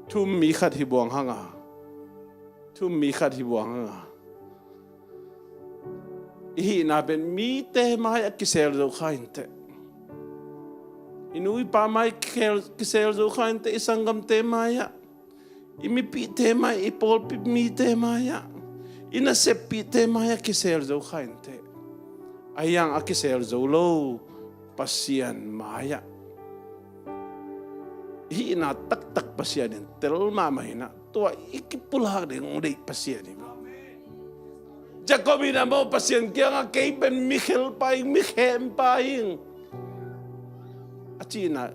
thu-um mi khat hi buang hang a, thu-um mi khat hi buang hang a, i hihna pen mite mai-ah kisel zo kha inteh. I nu i pa mai kisel, kisel zo kha inteh, i sanggamte mai-ah, i mipihte mai, i pawlpi mite mai-ah, i naseppihte mai-ah kisel zo kha inteh. A hi hang a kisel zo lo Pasian mai-ah, i hihna taktak Pasian in tel mahmah hi na. Tua i kipulak ding hong deih Pasian hi. Jacob in a maw, Pasian kiangah kei pen mi khelpa ing, mi khempa ing, a cihna.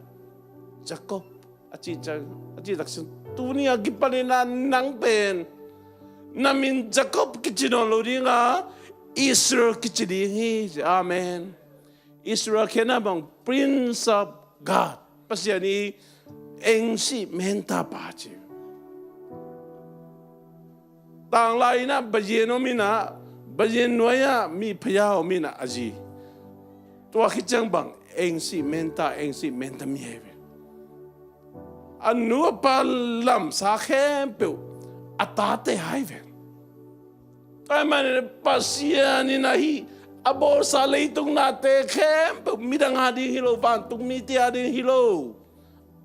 Jacob a cih ciang, a cih takciang, tuni a kipanin ah nang pen na min Jacob kici nawn lo ding a, Israel kici ding hi. Amen. Israel khenna bang, Prince of God, Pasian i eng sih menta pa ci. Tanglai in ah bazin om in ah, bazin nuai ah mi phaya om in ah a zi. Tua khit ciang bang, eng sih menta, eng sih menta mi ahi ve. A nu a pa lamsa khempeuh a tate ahi ve. Tua ahih manin Pasian in ahi a bawlsa leitung nate khempeuh midang a ding hi lo, vantung mite a ding hi lo.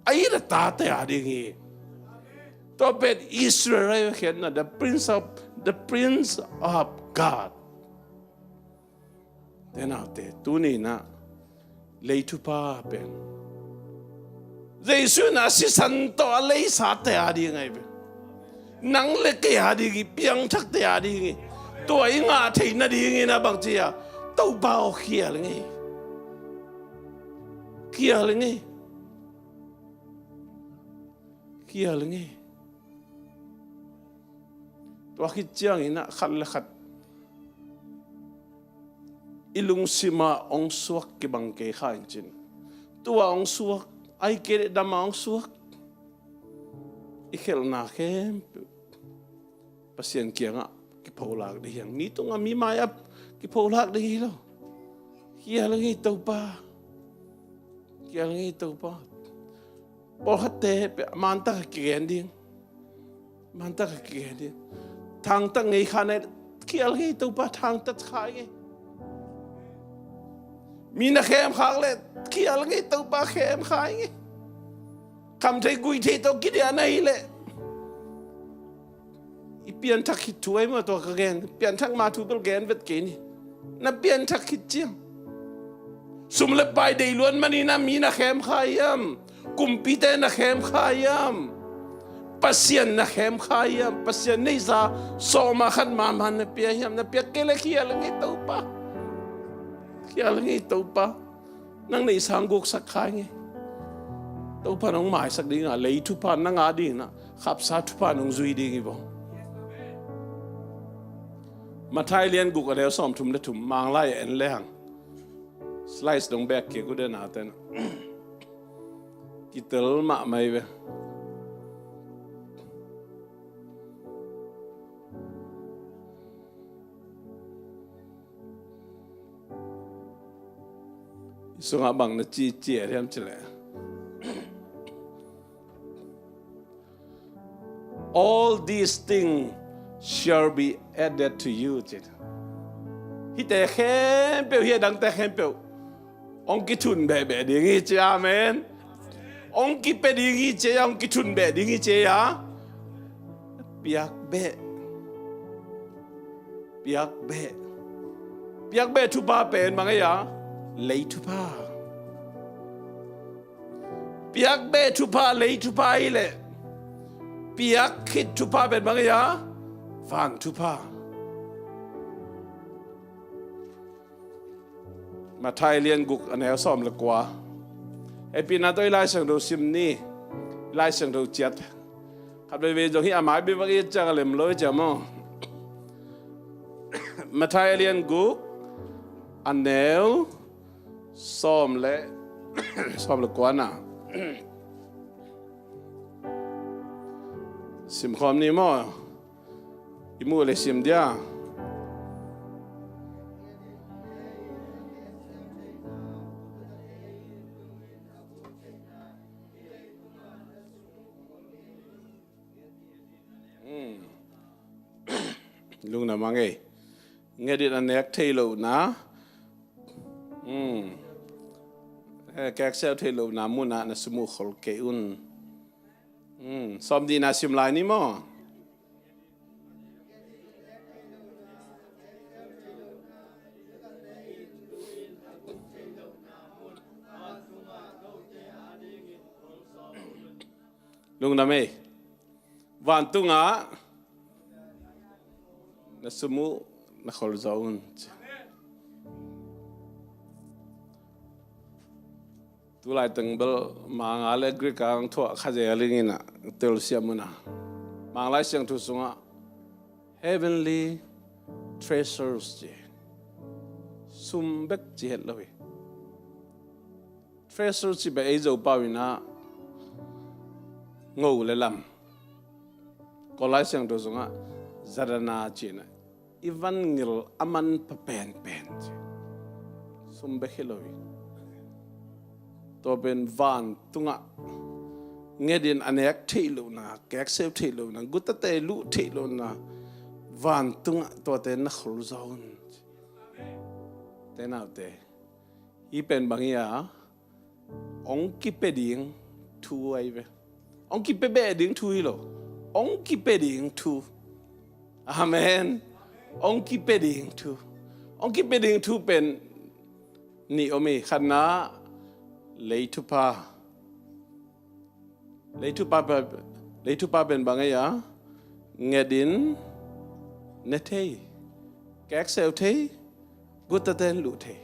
A it a tate a ding hi. Tua pen Israel a i khiatna, the Prince of, the Prince of God. Te naute, tuni in ah lei thupha pen Jesu in a sisan tawh a leisate a ding ahi ve. Nang le kei a ding hi, piangthakte a ding hi. Tua i ngah theih nadingin a bang ci a, Topa aw, khial ing ei. Khial ing ei. Khial ing ei. Tua khit ciangin ah khat le khat i lungsim ah hong suak kibang kei kha in cin. Tua hong suak, ahih kei leh dam a hong suak. I khelhna khempeuh Pasian kiangah kipholak ding hi hang. Mi tungah, mi mai-ah kipholak ding hi lo. Khial ing ei Topa. Khial ing ei Topa. Pawlkhatte pen mantak a kigen ding. Mantak a kigen ding. Thangtak ngei kha na, khial ing ei Topa, thangtak kha ing ei. Mi na khem khak leh, khial ing ei Topa, khem kha ing ei. Kham thei gui thei tawh kidiah na hi leh, i pianthak khit thu ahi maw tua ka gen. Pianthak ma thu bel gen vet kei ni. Na pianthak khit ciang, sum le pai deih luat manin ah mi na khem kha hiam? Kumpite na khem kha hiam? Pasian na khem kha hiam? Pasian neihsa sawm ah khat mahmah na pia hiam? Na piak kei leh khial ing ei Topa. Khial ing ei Topa. Nang neihsa hong guksak kha ing ei. Topa in hong maisak ding a, lei thupha nang a ding in ah, khapsa thupha in hong zui ding hi vua. Matthai lian guk a neu sawmthum le thum, Manglai a en le hang. Slides dong bek kik uh den a ten. Kitel mahmah hi ve. I sungah bang na cici hiam cih leh, "All these things shall be added to you," ci. Hihte khempeuh, hih a dangte khempeuh hong kithun behbeh ding hi ci. Amen. Hong kipia ding hi ci a, hong kithun beh ding hi ci a. Piak beh. Piak beh. Piak beh thupha pen bang ei a? Lei thupha. Piak beh thupha, lei thupha hi leh, piak khit thupha pen bang ei a? Van thupha. Matthai lian guk a neu sawm le kua. Hehpihna tawh i Lai Siangtho sim ni. I Lai Siangtho ciat. Khat veivei zong hih a mai bek vak i et ciang a lem lo i ci a maw. Matthai lian guk a neu sawm le, sawm le kua na. Sim khawm ni maw. I muh le sim dia. Hmm. Lungdam a ngei. Nget in a nek thei lohna. Hmm. Eh, kekseu thei lohna munah na sum uh khol kei un. Hmm. Sawm dihna sim lai ni maw. Lungdam ei. Vantungah na sum uh na khol zaw un. Tulai teng bel Mangla le Greek a thuah kha zel ing in a, telsiam un a. Manglai Siangtho sungah heavenly treasures ci. Sum bek ci het lo hi. Treasures ci bek ei Zopau in a ngo le lam. Kawllai Siangtho sungah Zadana cihna i van ngil a manpha penpen ci. Sum bek hi lo hi. Tua pen vantungah ngetin a nek theih lohna, kekseu theih lohna, gutate luh theih lohna, vantungah tuate na khol zaw un ci. Te naute, hi pen bang hi a, hong kipia ding thu ahi ve. Hong kipia beh ding thu hi lo. Hong kipia ding thu. Amen. Hong kipia ding thu. Hong kipia ding thu pen nih om hi. Khatna, leithupa. Leithupa pen, leithupa pen bang ahi a, ngetin ne thei, kekseu thei, gutate in luh thei.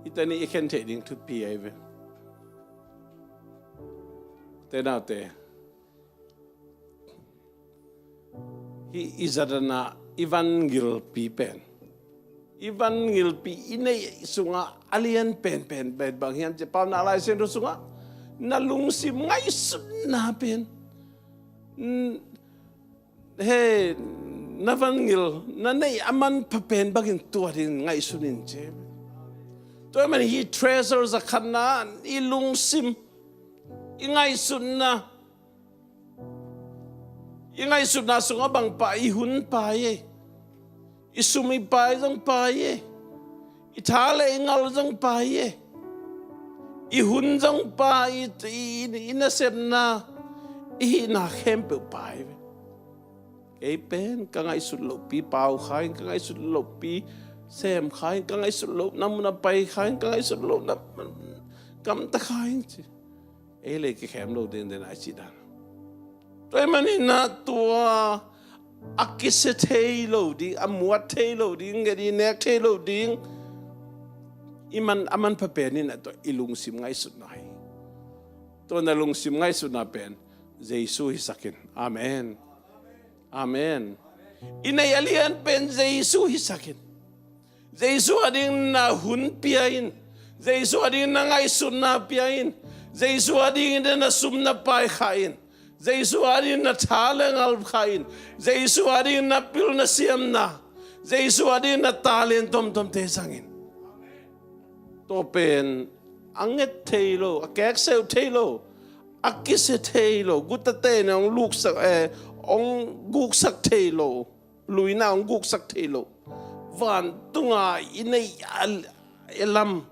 Hihte nih i khen theih ding thupi ahi ve. Te naute, hih i zadana i van ngilpi pen, i van ngilpi i neih sungah a lian penpen pen bang hiam ci a, Paunak Lai Siangtho sungah na lungsim ngaihsutna pen, n- he, na van ngil, na neih a manpha pen bangin tua dingin ngaihsun in ci. Tua ahih manin hih treasure za khatna, i lungsim, i ngaihsutna, i ngaihsutna sungah bang pah, i hun pah hi. I sum i pai zong pai hi. I tha le i ngal zong pai hi. I hun zong pai, i, i, i nasepna, i hihna khempeuh pai hi. Kei pen ka ngaihsut lohpi pau kha in, ka ngaihsut lohpi sem kha in, ka ngaihsut lohna mun a pai kha in, ka ngaihsut lohna gamta kha in ci. Ei le kikhem lo ding den a i cih dan. Tua ahih manin ah tua a kisia thei lo ding, a muat thei lo ding, nget i nek thei lo ding, i man, a manpha pen in ah tua i lungsim ngaihsutna hi. Tua na lungsim ngaihsutna pen Jesu hisak in. Amen. Amen. I neih a lian pen Jesu hisak in. Jesu ading na hun pia in. Jesu ading na ngaihsutna pia in. Jesu ading na sum na pai kha in. Jesu ading na tha le ngal kha in. Jesu ading na pil na siamna. Jesu ading na talent tomtomte zang in. Tua pen a nget thei lo, a kekseu thei lo, a kisia thei lo, gutate in hong luksak, eh, hong guksak thei lo, luina hong guksak thei lo. Vantunga i neih a, i lam,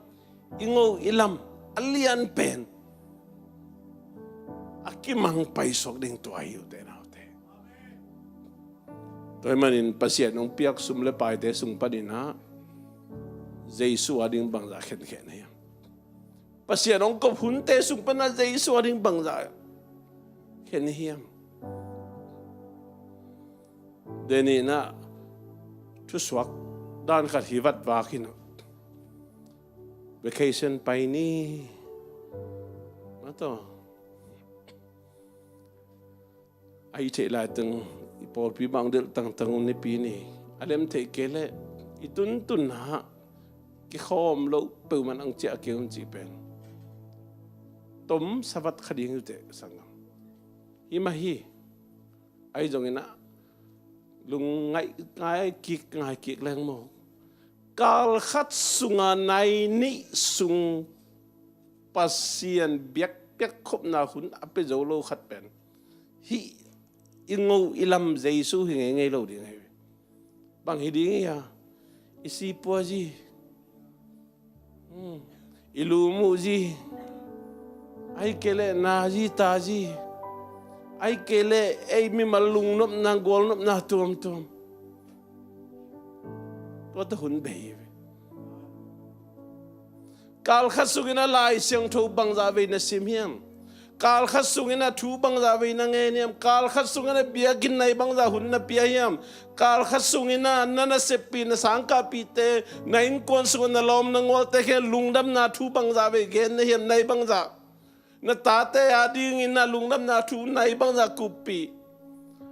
i ngo i lam a lian pen a kimang paisuak ding tua hi, ute naute. Tua ahih manin Pasian hong piak sum le paite sung panin ah Jesu ading bangzah khenkhen hiam? Pasian hong kop hunte sung panin ah Jesu ading bangzah khen hiam? Denin ah thusuak dan khat hi vat vak in ah, vacation pai ni. Maw taw. A i theih laiteng i pawlpi bang delh tangtang un nipi ni. A lem theih kei leh i tuntun ah kikhawm loh peuhmah nang ciah kei un cih pen tom savat kha ding hi uh teh sanggam. Hi mah hi. Ahi zongin ah lungngaih ngai kik ngai kik leng maw, kal khat sunga nai nih sung Pasian biakpiak khopna hun a pia zo lo khat pen hih i ngo i lam Jesu hi ngeingei lo ding hi. Bang hi ding hi a, i sipua zi, hmm, i lumuh zi, ahih kei leh na zi ta zi, ahih kei leh ei mimal lungnopna gualnopna tuamtuam. Tua tawh hun bei hi ve. Kal khat sungin a Lai Siangtho bangzah vei na sim hiam? Kal khat sungin a thu bangzah vei na ngen hiam? Kal khat sungin a biakinn nai bangzah hun na pia hiam? Kal khat sungin a na naseppih na sangkahpihte, na innkuan sungah na lawm na gualte khawng lungdamna thu bangzah vei gen na hiam? Nai bangzah. Na tate adingin a lungdamna thu nai bangzah kuppih.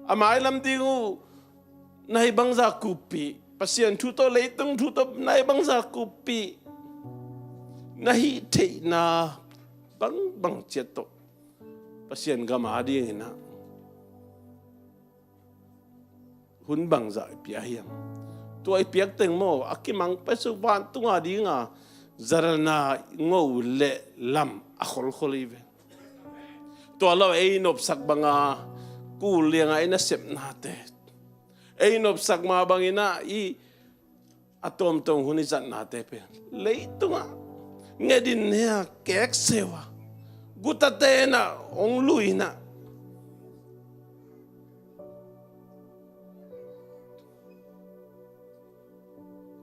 A mailam ding uh nai bangzah kuppih. Pasian thu tawh, leitung thu tawh nai bangzah kuppih. Na hih theihna bangbang ciat tawh Pasian gam adingin ah hun bangzah i pia hiam? Tua i piak teng maw, a kimang pai suk vantung adinga zarana ngo le lam a kholkhol hi ve. Tua lo ei nopsak banga kul lianga i nasepnate, ei nopsak ma bangin ah i a tawmtawm hun i zatnate pen leitungah ngedin hea, kekseu a, gutate in ah hong lui in ah,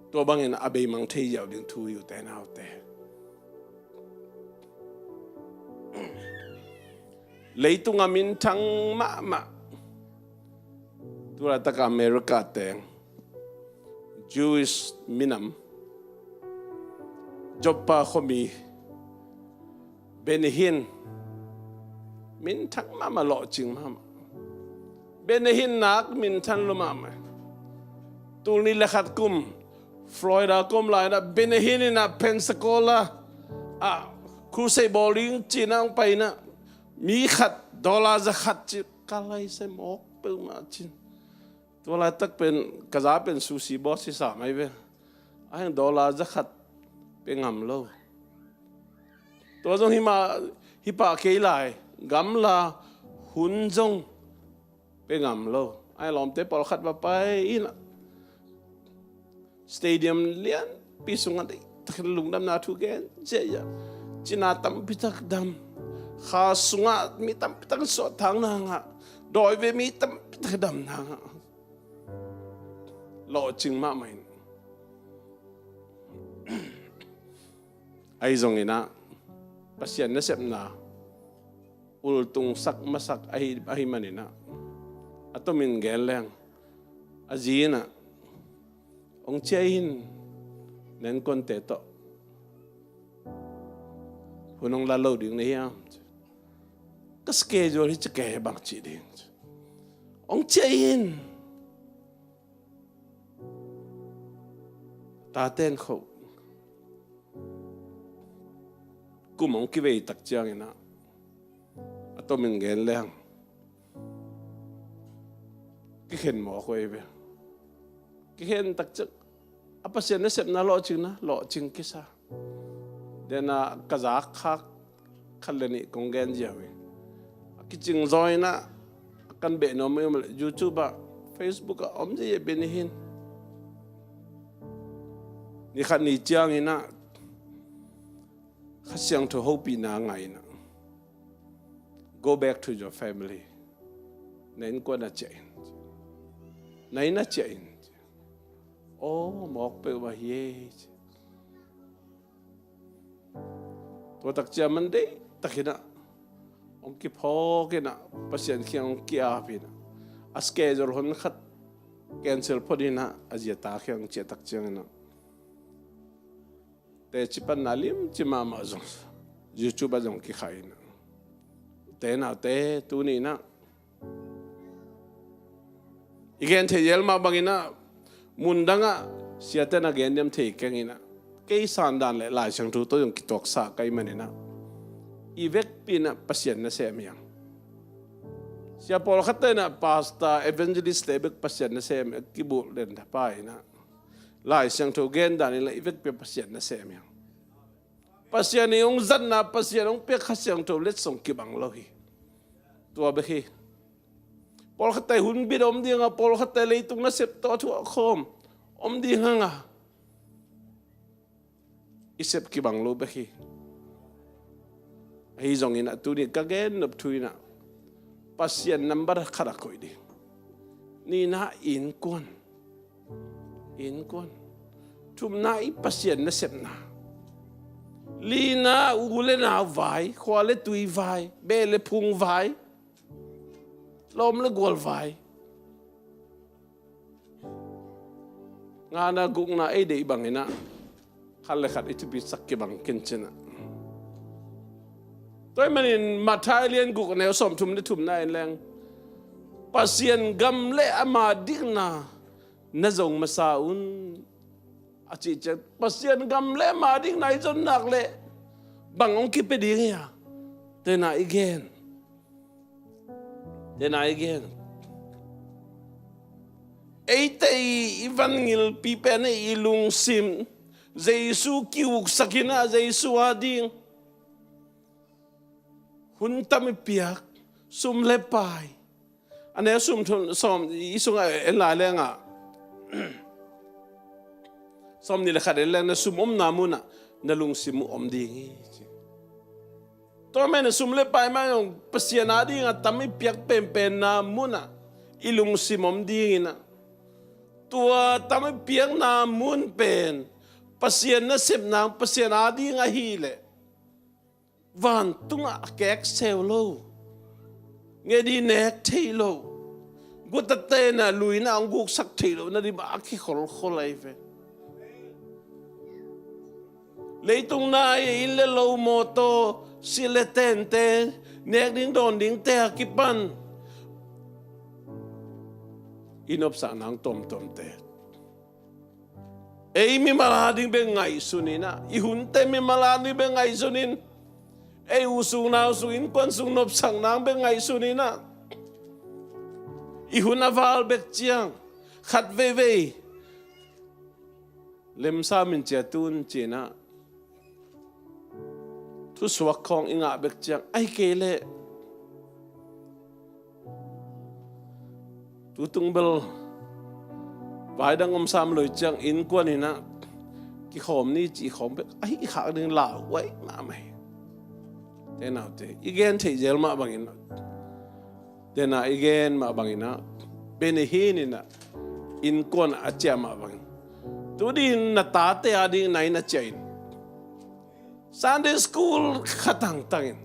tua bangin a beimang thei ziau ding thu hi ute naute. Leitunga minthang mahmah, tu laitaka America teng Jewish minam, Joppa khuami Benny Hinn, minthang mahmah, lawhcing mahmah. Benny Hinn nak minthang lua mahmah. Tul nih le khat kum Florida kom lai in ah Benny Hinn in ah Pensacola ah crusade bawl ding ci-in ah hong pai in ah, mi khat dollar za khat ci, ka lai sai mawk peuhmah cin. Tua laitak pen ka za pen sushi boss hi sa mai ve. A heng dollar za khat pe ngam lo. Tua zong hi mah, hi pah kei lai, gamla hun zong pe ngam lo. A lawmte pawlkhat va pai in ah stadium lianpi sungah deihtakin lungdamna thu gen ziahziah. Cina tampitak dam, kha sungah mi tampitak suahtak nangah, dawi ve mi tampitak dam nangah, lawhcing mahmah in. Ahi zongin ah Pasian nasepna ultungsak masak ahi, ahi manin ah, a tomin gen leng, a zi in ah, hong ciah in, na innkuante tawh hun hong la lo ding na hiam? Ka schedule hi ci, kei bang ci ding? Hong ciah in. Taten kho kum hong kivei tak ciangin ah, a tomin gen leng, kikhen mawk uh ei ve. Kikhen tak ciang a Pasian nasepna lawhcingna lawhcing kisa. Dena ka zak khak khat le nih kong gen ziau hi. A kicing zaw in ah, a kan beh nuam uh hi om leh YouTube ah, Facebook ah om ziahziah Benny Hinn. Ni khat ni ciangin ah Kha Siangtho hopihna ngah in ah, "Go back to your family." Na innkuan ah ciah in. Na inn ah ciah in. Aw, mawk peuhmah hi ei. Tua tak ciang man deihtakin ah hong kiphawk in ah, Pasian kiang hong ki-ap in ah, a schedule hun khat cancel phot in ah, a zi a ta kiang ciah tak ciangin ah, teci panna limci mahmah zong YouTube ah zong kikhah in ah, ute naute, tuni in ah i gen thei zel mah bangin ah, mundang ah siate na gen diam thei keng in ah, kei sandan le Lai Siangtho tawh zong kituaksa ka hih manin ah, i vekpi in ah Pasian nasem hi hang. Sia pawlkhatte in ah pastor, evangelist te bek Pasian nasem a kibulh den thapai in ah, Lai Siangtho gen dan in lah i vekpi ah Pasian nasem hi hang. Pasian in hong zatna, Pasian hong piak Kha Siangtho letsong kibang lo hi. Tua bek hi. Pawlkhatte hun bit om ding a, pawlkhatte leitung nasep tawh a thuak khawm om ding hang a, i sep kibang lo bek hi. Ahi zongin ah tuni ka gen nop thu in ah, Pasian nambat khat ah koih ding. Nihna innkuan. Innkuan. Thumna i Pasian nasepna. Lina u le nau vai, khua le tui vai, beh le phung vai, lawm le gual vai. Ngana gukna ei deih bangin ah, khat le khat i thupisak kibang ken cin ah. Tua ahih manin Matthai lian guk a neu sawmthum le thumna en leng, Pasian gam le ama dikna na zong masa un, a cih ciang, Pasian gam le ama dikna i zon nak leh bang hong kipia ding hia? Tena i gen. Tena i gen, eite i, i vangilpi pen i lungsim Jesu kiuksak in ah, Jesu ading hun tam i piak, sum le pai. A ne sum thum, sawm, i sungah en lai lengah sawm nih le khat en leng, na sum omna munah na lungsim uh om ding hi, ci. Tua men sum le pai mah zong Pasian adingah tam i piak penpenna munah i lungsim om ding in ah, tua tam i piakna mun pen Pasian nasepna, Pasian ading ahileh vantungah a kekseu lo, ngedi nek thei lo, guta tena luina hong guksak thei lo na ding bang a kikholkhol ahi ve. Leitung na i inn le lo, mawtaw, silh le tente, nek ding dawn dingte a kipan i nopsakna tuamtuamte, ei mimal ading bek ngaihsun in ah, i hunte mimal ading bek ngaihsun in, ei u sung nau sung, innkuan sung nopsakna bek ngaihsun in ah, i hun a val bek ciang khat veivei lemsa min cia tun ci-in ah thusuak khawng i ngah bek ciang, ahi kei leh tutung bel vai dang om sam lo ciang innkuan in ah kikhawm ni ci khawm bek ahi khak ding lau huai mahmah hi. Te naute, i gen theih zel mah bangin ah, tena i gen mah bangin ah, Benny Hinn in ah innkuan a ciah mah bangin, tu ding na tate ading na inn a ciah in, Sunday school khat hangtang in,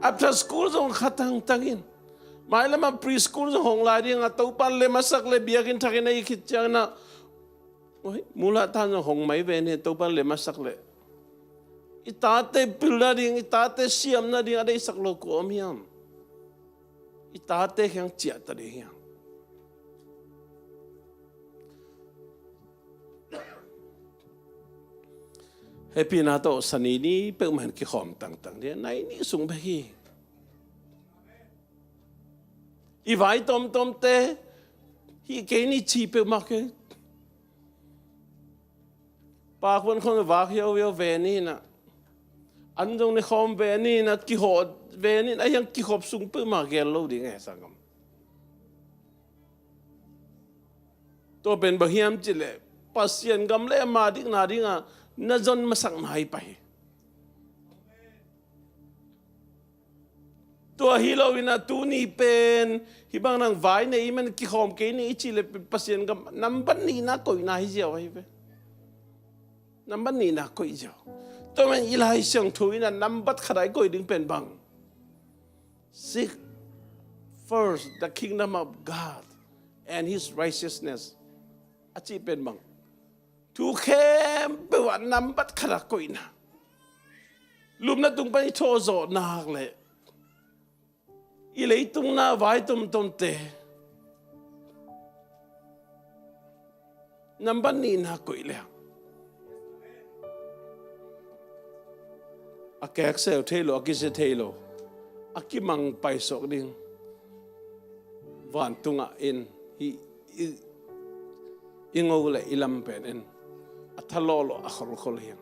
after school zong khat hangtang in, mailam a preschool zong hong lai ding a, Topan lem a sak le biakinn thak in a i khit ciang in ah, oi, mula tan zong hong mai ve ni, Topan lem a sak le. I tate pilna ding, i tate siamna ding a deihsak lo kua om hiam? I tate kiang ciah ta ding hiam? Hehpihna tawh Sani ni peuhmah in kikhawm tangtang ding, nai ni sung bek hi. I vai tomtomte hih kei ni ci peuhmah kei. Pakhuan khawng vak hiauhiau ve ni in ah, an zong ne khawm ve ni in ah, kihawh ve ni in ah, a hiang kikhop sung peuhmah gel lo ding e, sanggam. Tua pen bang hiam cih leh Pasian gam le ama dikna dingah na zon masakna hi pah hi. Tua hi lo in ah tuni pen hih bang nang vai nei i man kikhawm kei ni i cih leh Pasian gam nambat nihna koihna hi ziau ahi ve. Nambat nihna koih ziau. Tua man i Lai Siangtho in ah nambat khat a i koih ding pen bang, "Seek first the kingdom of God and his righteousness," a cih pen bang, thu khempeuh ah nambat khat a koihna. Lumna tung pan i thawh zawh nak leh i leitung na vai tomtomte nambat nihna koih leh a kekseu thei lo, a kisia thei lo, a kimang paisuak ding. Vantungah in hih i, i ngo le i lam pen in a thalawhlawh, a kholkhol hi.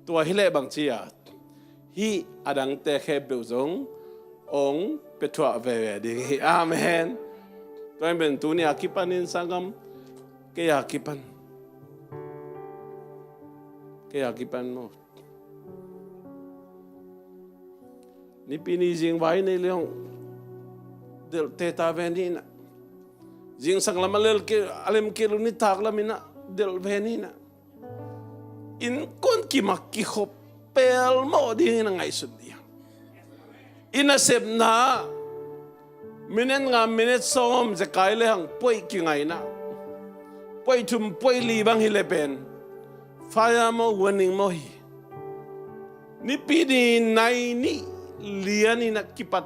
Tua hi leh bang ci a, hih a dangte khempeuh zong hong pia thuah veve ding hi. Amen. Tua hi pen tuni a kipan in sanggam, kei a kipan, kei a kipan maw? Nipi ni zingvai nei leh hong delh teta ve ni in ah, zingsang lam a lel kei, a lem kei lo nitak lam in ah delh ve ni in ah, innkuan kimak kikhop pelmawh ding in a ngaihsun ding. I nasepna minute nga, minute sawm zekai lehang puaih kingaihna, puaih thum puaih li bang hi leh pen fire maw, warning maw hi. Nipi ni nai nih lian in a kipat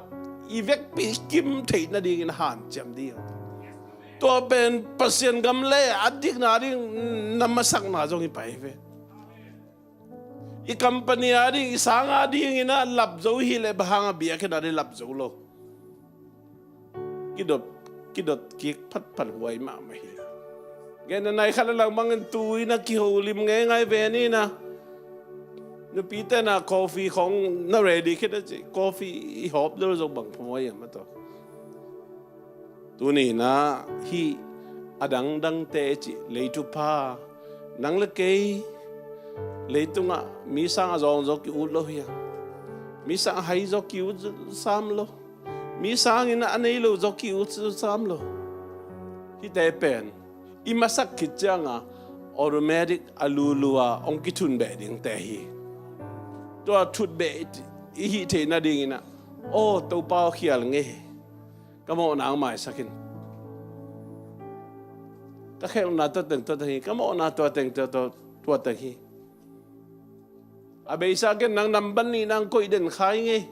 i vekpi kim theih nadingin a hanciam ding. Tua pen Pasian gam le a dikna ding na masakna zong hi pah hi ve. I company a ding, i sang a dingin a lap zo hi leh bang hang a biakinn a ding lap zo lo. Kidot, kidot kik phatphat huai mahmah hi. Gen a nai khat a lang bangin tu-in a kiholim ngeingai ve ni na. Nupite na coffee khong na ready khit a ci. Coffee i hawp deuh zong bang phamawh hiam a tawh. Tuni na hih a dangdangte cih leitupha nang le kei leitungah mi sang a zawng zaw ki-ut lo hiam? Mi sang a hai zaw ki-ut sam lo. Mi sangin a nei lo zaw ki-ut sam lo. Hihte pen i masak khit cianga automatic a lulua hong kithun beh dingte hi. Tua thut beh i hih theih nadingin ah, aw, Topa aw, khial ngei. Ka mawhna hong maisak in. Ka khelhna tua teng tua teng hi. Ka mawhna tua teng tua, tua, tua teng hi. A beisa ken nang nambat nihna hong koih den kha ing ei.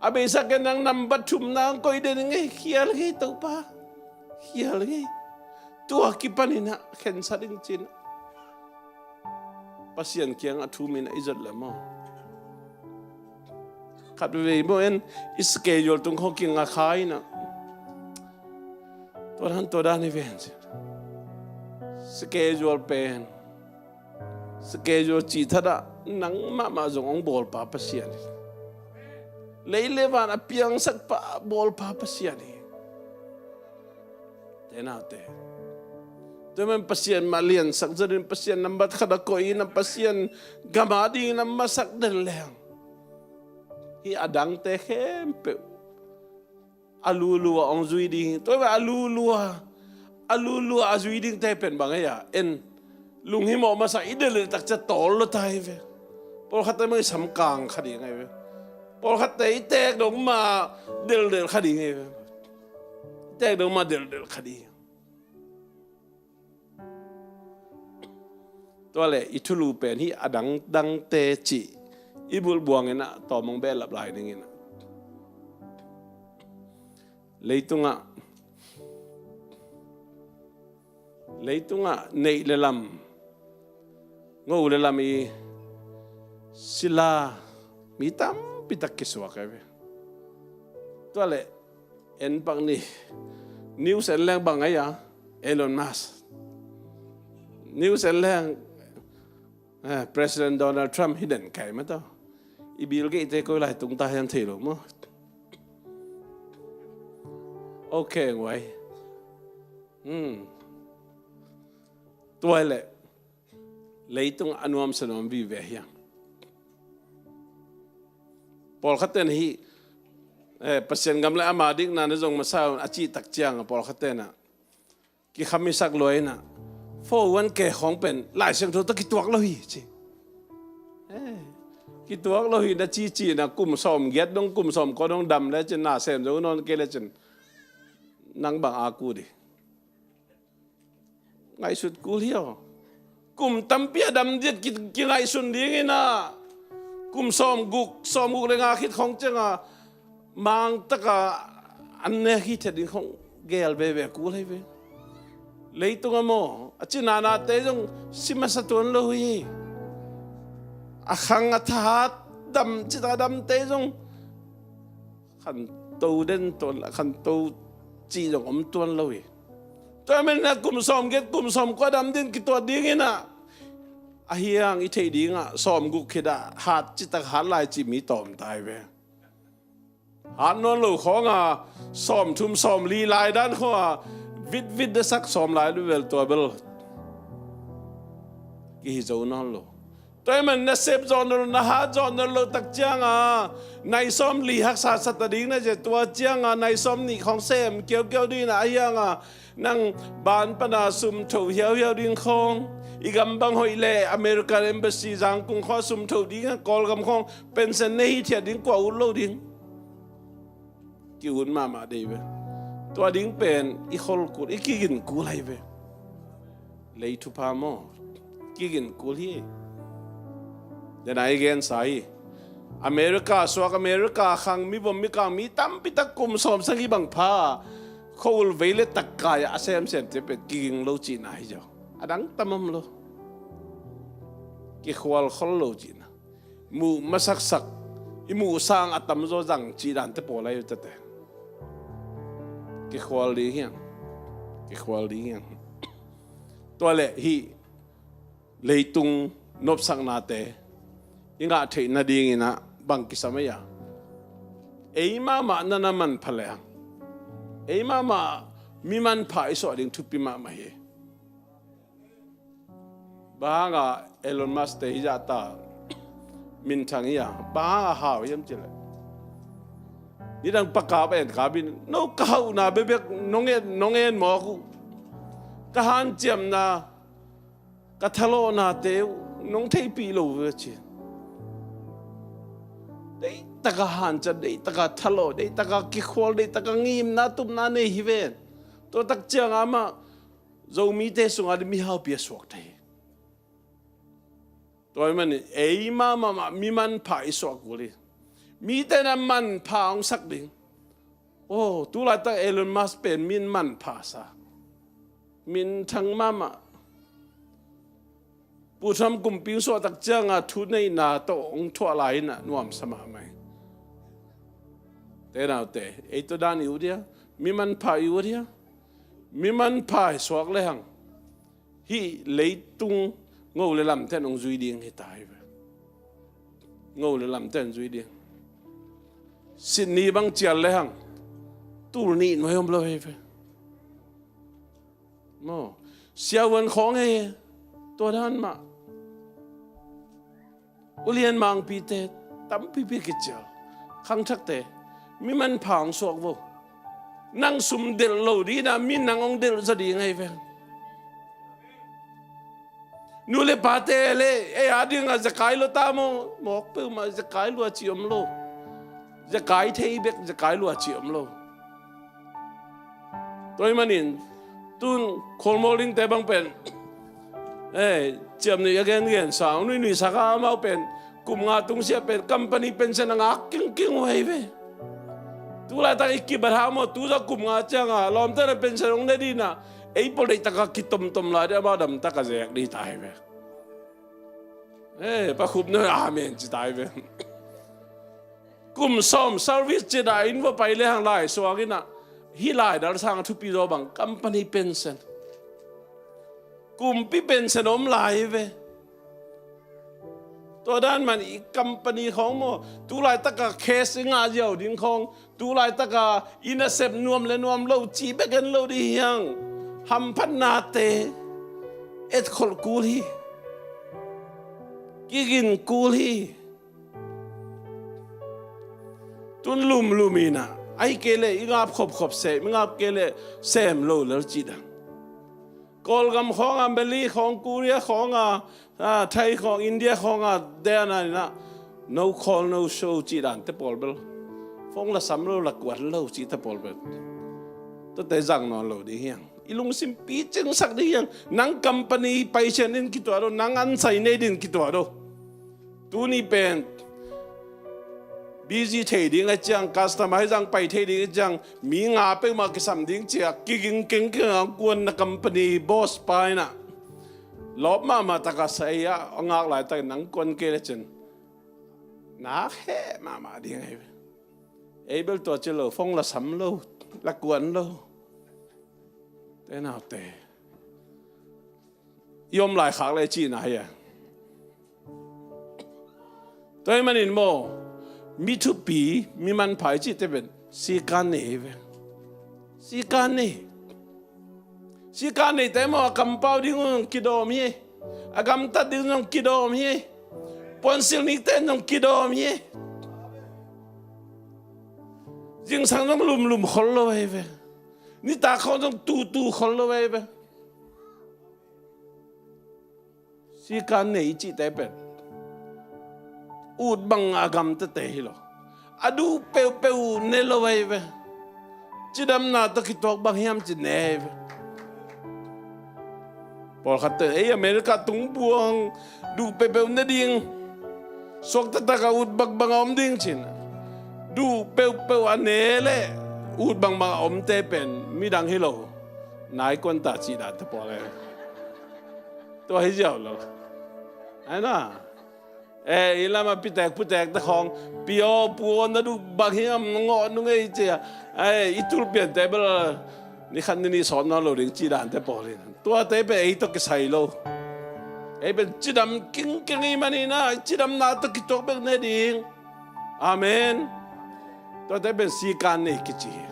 A beisa ken nang nambat thumna hong koih den ing ei. Khial ngei Topa. Khial ngei. Tua kipanin ah khensat ing cin. Pasian kiangah thu min a i zot leh maw? Khat vei maw en, i schedule tung khawng kinga kha in ah. Tua dan, tua dan hi ven cin. Schedule pen. Schedule cih thadah nang mahmah zong hong bawlpa Pasian hi. Lei le van a piangsak pa bawlpa Pasian hi. Te naute. Tua man Pasian mah liansak zanin Pasian nambat khat a koih in a Pasian gam a dingin a masak den leng. Hih a dangte khempeuh a lulua hong zui ding hi. Tua bang a lulua, a lulua a zui dingte pen bang ei a, en lunghimawh masa i delh leh takcia tawl lo ta hi ve. Pawlkhatte mah i samkang kha ding hi ve. Pawlkhatte i teek dong mah delhdelh kha ding hi ve. I teek dong mah delhdelh kha ding hi. Tua leh i thulu pen hih a dangdangte cih i bulh buangin ah tawm hong behlap lai dingin ah. Leitungah, leitungah neih le lam, ngo le lam i sila mi tampitak kisuak ahi ve. Tua leh en pak ni. News en leng bang ahi a, Elon Musk. News en leng, eh, President Donald Trump hi den kai mah tawh. I Bill Gates te koi lai tung ta hiam thei lo maw? Ok, nguai. Hmm. Tua leh leitung a nuamsa nuam vive hiam? Pawlkhatte na hih, eh, Pasian gam le ama dikna na zong masa un a cih tak cianga pawlkhatte na kikhamisak lua in ah, four oh one K khawng pen Lai Siangtho tawh kituak lo hi ci. Eh, kituak lo hi na ci ci na kum sawm giat dong, kum sawm kua dong dam lecin na sem zo nawn kei lecin nang bang a kul ding? Ngaihsut kul hi aw. Kum tampi a dam diat ki, kingaihsun dingin ah, kum sawm guk, sawm guk le nga khit khawng cianga mangtaka an nek hi thiat ding khawng gel veve kul hi ve. Leitung a maw, a cinanate zong si masa tuan lo hi. A khang a thahat dam cita damte zong khanto den tuan, khanto cih zong om tuan lo hi. Tua man na kum sawm giat, kum sawm kua dam din kituat dingin ah, a hiang i theih dingah sawm guk khit ah hat citak hat lai cih mi tawm ta hi ve. Hat nawn lo khawnga sawm thum sawm li lai dan khawnga vitvit da sak sawm lai luvel tua bel kihi zo nawn lo. Tua hi man na sep zawh nawn lo, na hat zawh nawn lo tak cianga nai sawm li haksa sa ta ding na cia, tua cianga nai sawm nih khawng sem kiaukiau ding na a hianga nang ban pana sum tho hiauhiau ding khawng, i gam bang hoih le American Embassy Zangkung khaw sum tho ding a Kawlgam khawng pension nei hi thiat ding kua ut lo ding. Ki-ut mahmah dei ve. Tua ding pen i khol kul, i kigin kul ahi ve. Lei thupha maw? Kigin kul hi. Dena i gensa hi. America suak, America khang, mi vom mi kang, mi tampi tak kum sawm sang hi bang pha. Khua ul vei le takkai a semsemte pen kiging lo cihna hi zaw. A dang tam om lo. Kikhual khol lo cihna. Muh masaksak, i muh sang a tamzaw zang cih dante pawl ahi uh tete. Kikhual ding hiang. Kikhual ding hiang. Tua leh hih leitung nopsaknate i ngah theih nadingin ah bang kisam ei a, ei mahmah na na manpha lehang, ei mahmah mi manpha i suah ding thupi mahmah hi. Bang hanga Elon Musk te hizahta minthang hi a, bang hanga hau hiam cileh, nidang pakap en kapin, no ka hauhna bekbek nong en, nong en mawk uh. Ka hanciamna, ka thalawhnate uh nong theihpih lo ve ci. Deihtaka hanciam, deihtaka thalawh, deihtaka kikhual, deihtaka ngimna tupna nei hi ven. Tua tak cianga mah Zomite sungah mihaupi a suak thei hi. Tua ahih manin ei mahmah mah mi manpha i suah kul hi. Mite na manpha hong sak ding. Oh, tulaitak Elon Musk pen min manpha sa, minthang mahmah. Pu Trump kumpi hong suahtak cianga thuneihna tawh hong thuah lai inah nuamsa mahmah hi. Te naute, ei tawh dan i ut hia? Mi manpha i ut hia? Mi manpha i suak lehang hih leitung ngo le lamten hong zui ding hi ta hi ve. Ngo le lamten zui ding. Sydney bang cial lehang tul nih nuai om lo hi ve. Maw, siavuan khawng hi, tua dan mah. Ulian mangpite tampipi kicial. Khangthakte, mi manpha hong suak vo. Nang sum delh lo dina mi nang hong delh zaw ding ahi ve. Nu le pate le ei a dinga zekai lua ta maw? Mawk peuhmah, zekai lua cih om lo. Zekai thei bek, zekai lua cih om lo. Tua ahih manin tun Khualmual dingte bang pen, eh, ciamnuih a gengen sa, nuihnuih saka amau pen kum nga tungsiah pen company pension a ngak kingking uh ahi ve. Tulaitak i kibat hang maw, tu zah kum nga cianga lawmte na pension hong ne dina, ei pawl deihtaka kitomtom lai dih, amau damtaka zek dih ta hi ve. Eh, pa khup na amen ci ta hi ve. Kum sawm service cina inn va pai lehang lai suak inah, hih laidal sanga thupi zaw bang company pension, kumpi pension om lai hi ve. Tua dan man i company khawng maw, tulaitaka cash i ngah ziau ding khawng, tulaitaka i nasep nuam le nuam lo cih bek en lo dih hiang. Hamphatnate etkholh kul hi. Kigin kul hi. Tun lumlum inah, ahi kei leh i ngap khopkhop sem, i ngap kei leh sem lo lel cih dan. Kawlgam khawnga, Malay khawng, Korea khawnga, ah, Thai khawng, India khawnga, dena inah no call no show cih dante pawl bel, phone la sam lo, la kuan lo cihte pawl bel, tuate zang nawn lo ding hiang. I lungsim picingsak ding hiang. Nang company paisian din kituah do, nang ansai nei din kituah do. Tuni pen busy thei ding a ciang, customer hi zang pai thei ding a ciang, mi nga peuhmah kisam ding cia kiging kengkeng a kuan na company boss pa inah lawp mahmah taka sai a ngak laitakin nang kuan kei le cin nak heh mahmah ding ahi ve. Ei bel tua ci lo, phone la sam lo, la kuan lo. Te naute, i om lai khak le cihna hi a. Tua ahih manin maw, mi thupi, mi manpha i cihte pen sikan nei hi ve. Sikan nei. Sikan neite maw, a kampau ding zong kidawm hi. A gamtat ding zong kidawm hi. Puansilh nikte zong kidawm hi. Zingsang zong lumlum khol lo ahi ve. Nitak khawng zong tutu khol lo ahi ve. Sikan nei i cihte pen ut bang a gamtate hi lo. A duh peuhpeuh ne lo ahi ve. Cidamna tawh kituak bang hiam ci ne ahi ve. Pawlkhatte ei America tung buang, duh peuhpeuh ne ding, suakta taka ut bakbang a om ding cin. Duh peuhpeuh a ne le ut bangbang a omte pen midang hi lo. Nai kuan ta cih dante pawl e. Tua hi ziau lo. Ai na. Eh, i lama pitek putek te khong, pio puo na du bang hiam ngawh nung ei cia. Eh, i tulpian te bel ni khat ni ni sawt nawn lo ding ci dan te pawl in. Tua te pen ei tawh kisai lo. Ei pen cidam kingking i man hi na, cidamna tawh kituak bek ne ding. Amen. Tua te pen sikan nei kici hi.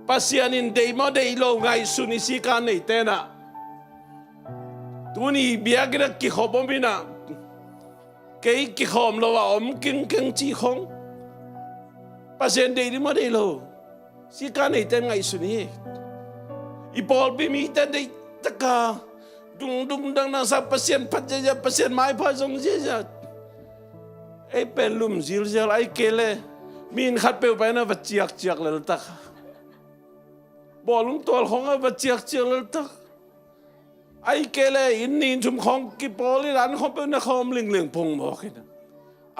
Pasian in deih maw deih lo ngaihsun i sikan nei tenah. Tuni biakinn a kikhop om inah. Kei kikhawm lo a om kingkeng cih khong. Pasian deih ding maw deih lo. Sikan neite ngaihsun hi. I pawlpi mite deih taka. Dungdung dangdang sa Pasian phat ziazia, Pasian maipha zong ziazia. Ei pen lum zilzial ai kei le. Min khat peuh paina va ciakciak leltak. Bawlung tual khong a va ciakciak leltak. Ai kei le inn nih inn thum khawng kipawl i dan khawng peuh na khawm lingling pong mawk hi na.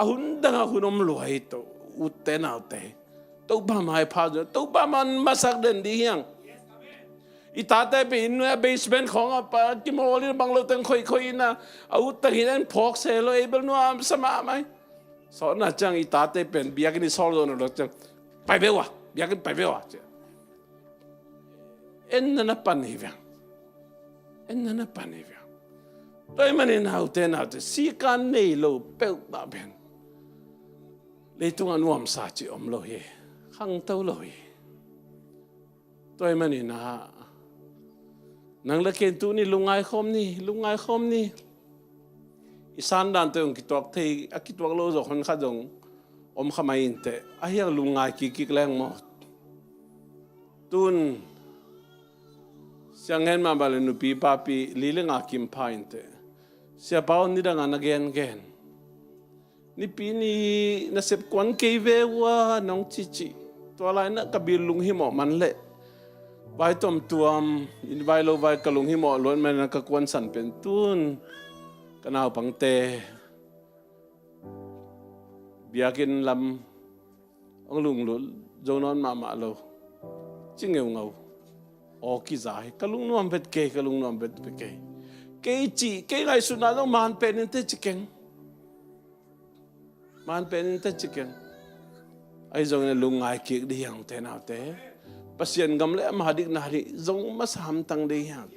A hun dang a hun om luai to utte naute. Topa maipha zong Topa man masak den dih hiang. I tate pe inn nuai a basement khawng a pa kimawl i bang lo teng khoikhoi ina a ut tang hi na in phawk se lo ei bel nuam sa mahmah hi. Sawtna ciang i tate pen biakinn i sawl zawh na lo ciang pai ve ua biakinn pai ve ua cia. En na na pan hi viang. En na na pan hi viang. Tua i manin haute naute sikan nei lo peuh dah pen leitungah nuamsa cih om lo hi. Khangto lo hi. Tua i manin ah nang le ken tu ni lungngai khawm ni lungngai khawm ni. I sandan tawh hong kituak thei a kituak lo zawk hon khat zong om kha mai inteh a hiang lungngai kikkik leng maw? Tun sianghen mahmah le nupi papi li le nga kim pha inteh. Siapa aw nidang a na gengen nipi ni nasep kuan kei ve ua nong cici. Tua lai na ka bil lunghimawh man leh vai tuamtuam in vai lo vai ka lunghimawh luat man na ka kuansan pen tun ka naupangte biakinn lam hong lunglut zo nawn mahmah lo. Ci ngeungau aw kiza hi ka lungnuam vet kei ka lungnuam vet kei. Kei cih kei ngaihsutna zong man pen in te ci keng. Man pen in te ci keng. Ahi zongin a lungngai kik dih hiang te naute. Pasian gam le ama dikna dih zong masa hamtang dih hiang.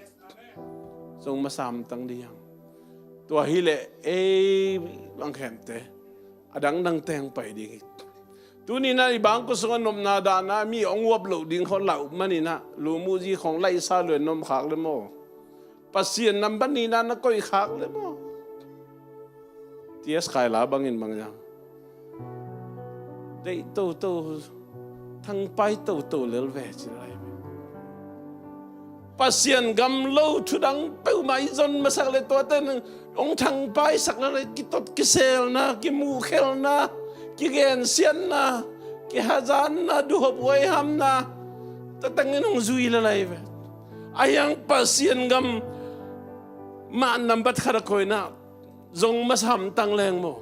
Zong masa hamtang dih hiang. Tua hileh ei bang khemte a dangdang teng pai ding hi. Tuni na i bangkua sungah nopna dahna mi hong uap loh ding khawng lauh maninah lumuhzi khawng laihsa luen nomkhak le maw? Pasian nambat nina na koihkhak le maw? T S Khaila bangin bangzang deih toto thangpai toto lel ve ci lai ve. Pasian gam lo thudang peuhmah i zon masak le tuate hong thangpaisak le kitot kiselna kimuhkhelna kigensiatna kihazanna duhop huaihamna tatangin hong zui le lai ve. A hiang Pasian gam mah nambat khat a koina zong masa hamtang leng maw?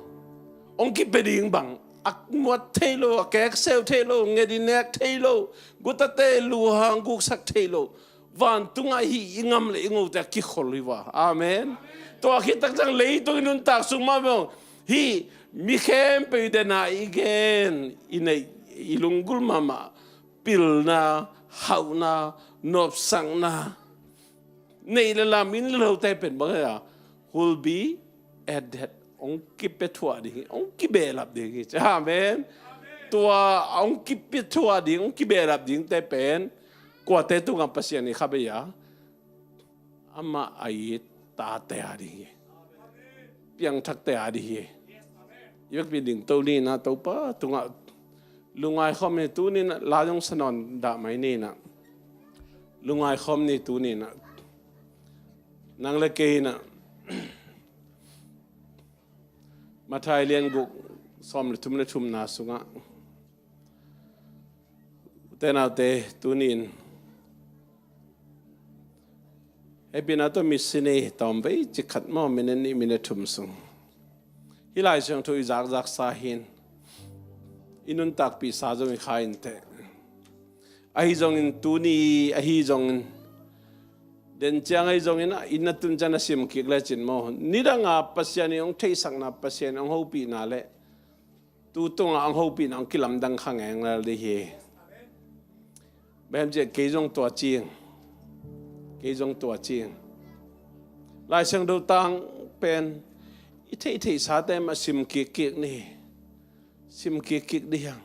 Hong kipia ding bang a muat thei lo a kekseu thei lo ngedi nek thei lo gutate luhang guksak thei lo vantungah hih i ngam le i ngote a kikhol hi va. Amen. Tua khit takciang leitung i nuntak sung mah bang hih mi khempeuh i dena i gen i neih i lunggulh mahmah pilna hauhna nopsakna neih le lam in le lote pen bang hia? Will be added. Hong kipia thuah ding hi hong kibehlap ding hi. Amen. Tua hong kipia thuah ding hong kibehlap dingte pen kuate tungah Pasian i kha bei a amah a it tate a ding hi. Piangthakte a ding hi. I vekpi ding to ni na Topa tungah lungngai khawm ni tu ni na la zong sa nawn dah mai ni na lungngai khawm ni tu ni na nang le kei na Mathai lian guk sawm le thum le thumna sungah ute naute tuni in hehpihna tawh misi nei tawm vei cik khat maw minute nih minute thum sung hih Lai Siangtho i zakzaksa hin i nuntakpihsa zong i kha inteh. Ahi zongin tuni ahi zongin Den ciang ahi zongin ah, inn a tun ciang na sim kik lecin maw, nidanga Pasian in hong theihsakna, Pasian in hong hopihna le tu tungah hong hopihna hong kilamdang kha ngengngal ding hi. Bang hiam cih leh kei zong tua ci ing. Kei zong tua ci ing. Lai Siangtho tang pen i theihtheihsate mah sim kikkik ni. Sim kikkik ding hi hang.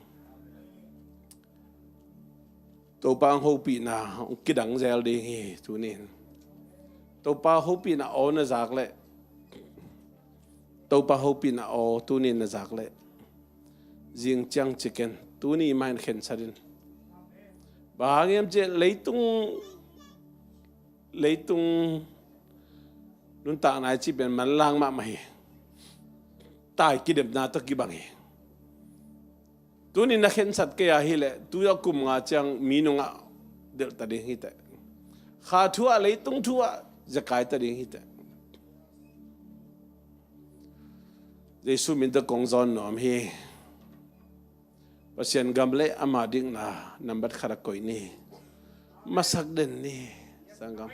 Topa hong hopihna hong kidang zel ding hi tuni-in. Topa hopihna aw na zak leh, Topa hopihna aw tuni-in na zak leh, zing ciang ci ken, tuni mah in khensat in. Bang hang hiam cih leh leitung, leitung nuntakna i cih pen manlang mahmah hi. Tai kidemna tawh kibang hi. Tuni na khensat kei a hi leh, tu a kum nga ciang mi nungah delhta ding hi teh. Kha thu ah, leitung thu ah zekai ta ding hi teh. Jesu min tawh kong zawn nuam hi. Pasian gam le ama dikna nambat khat ah koih ni. Masak den ni, sanggam.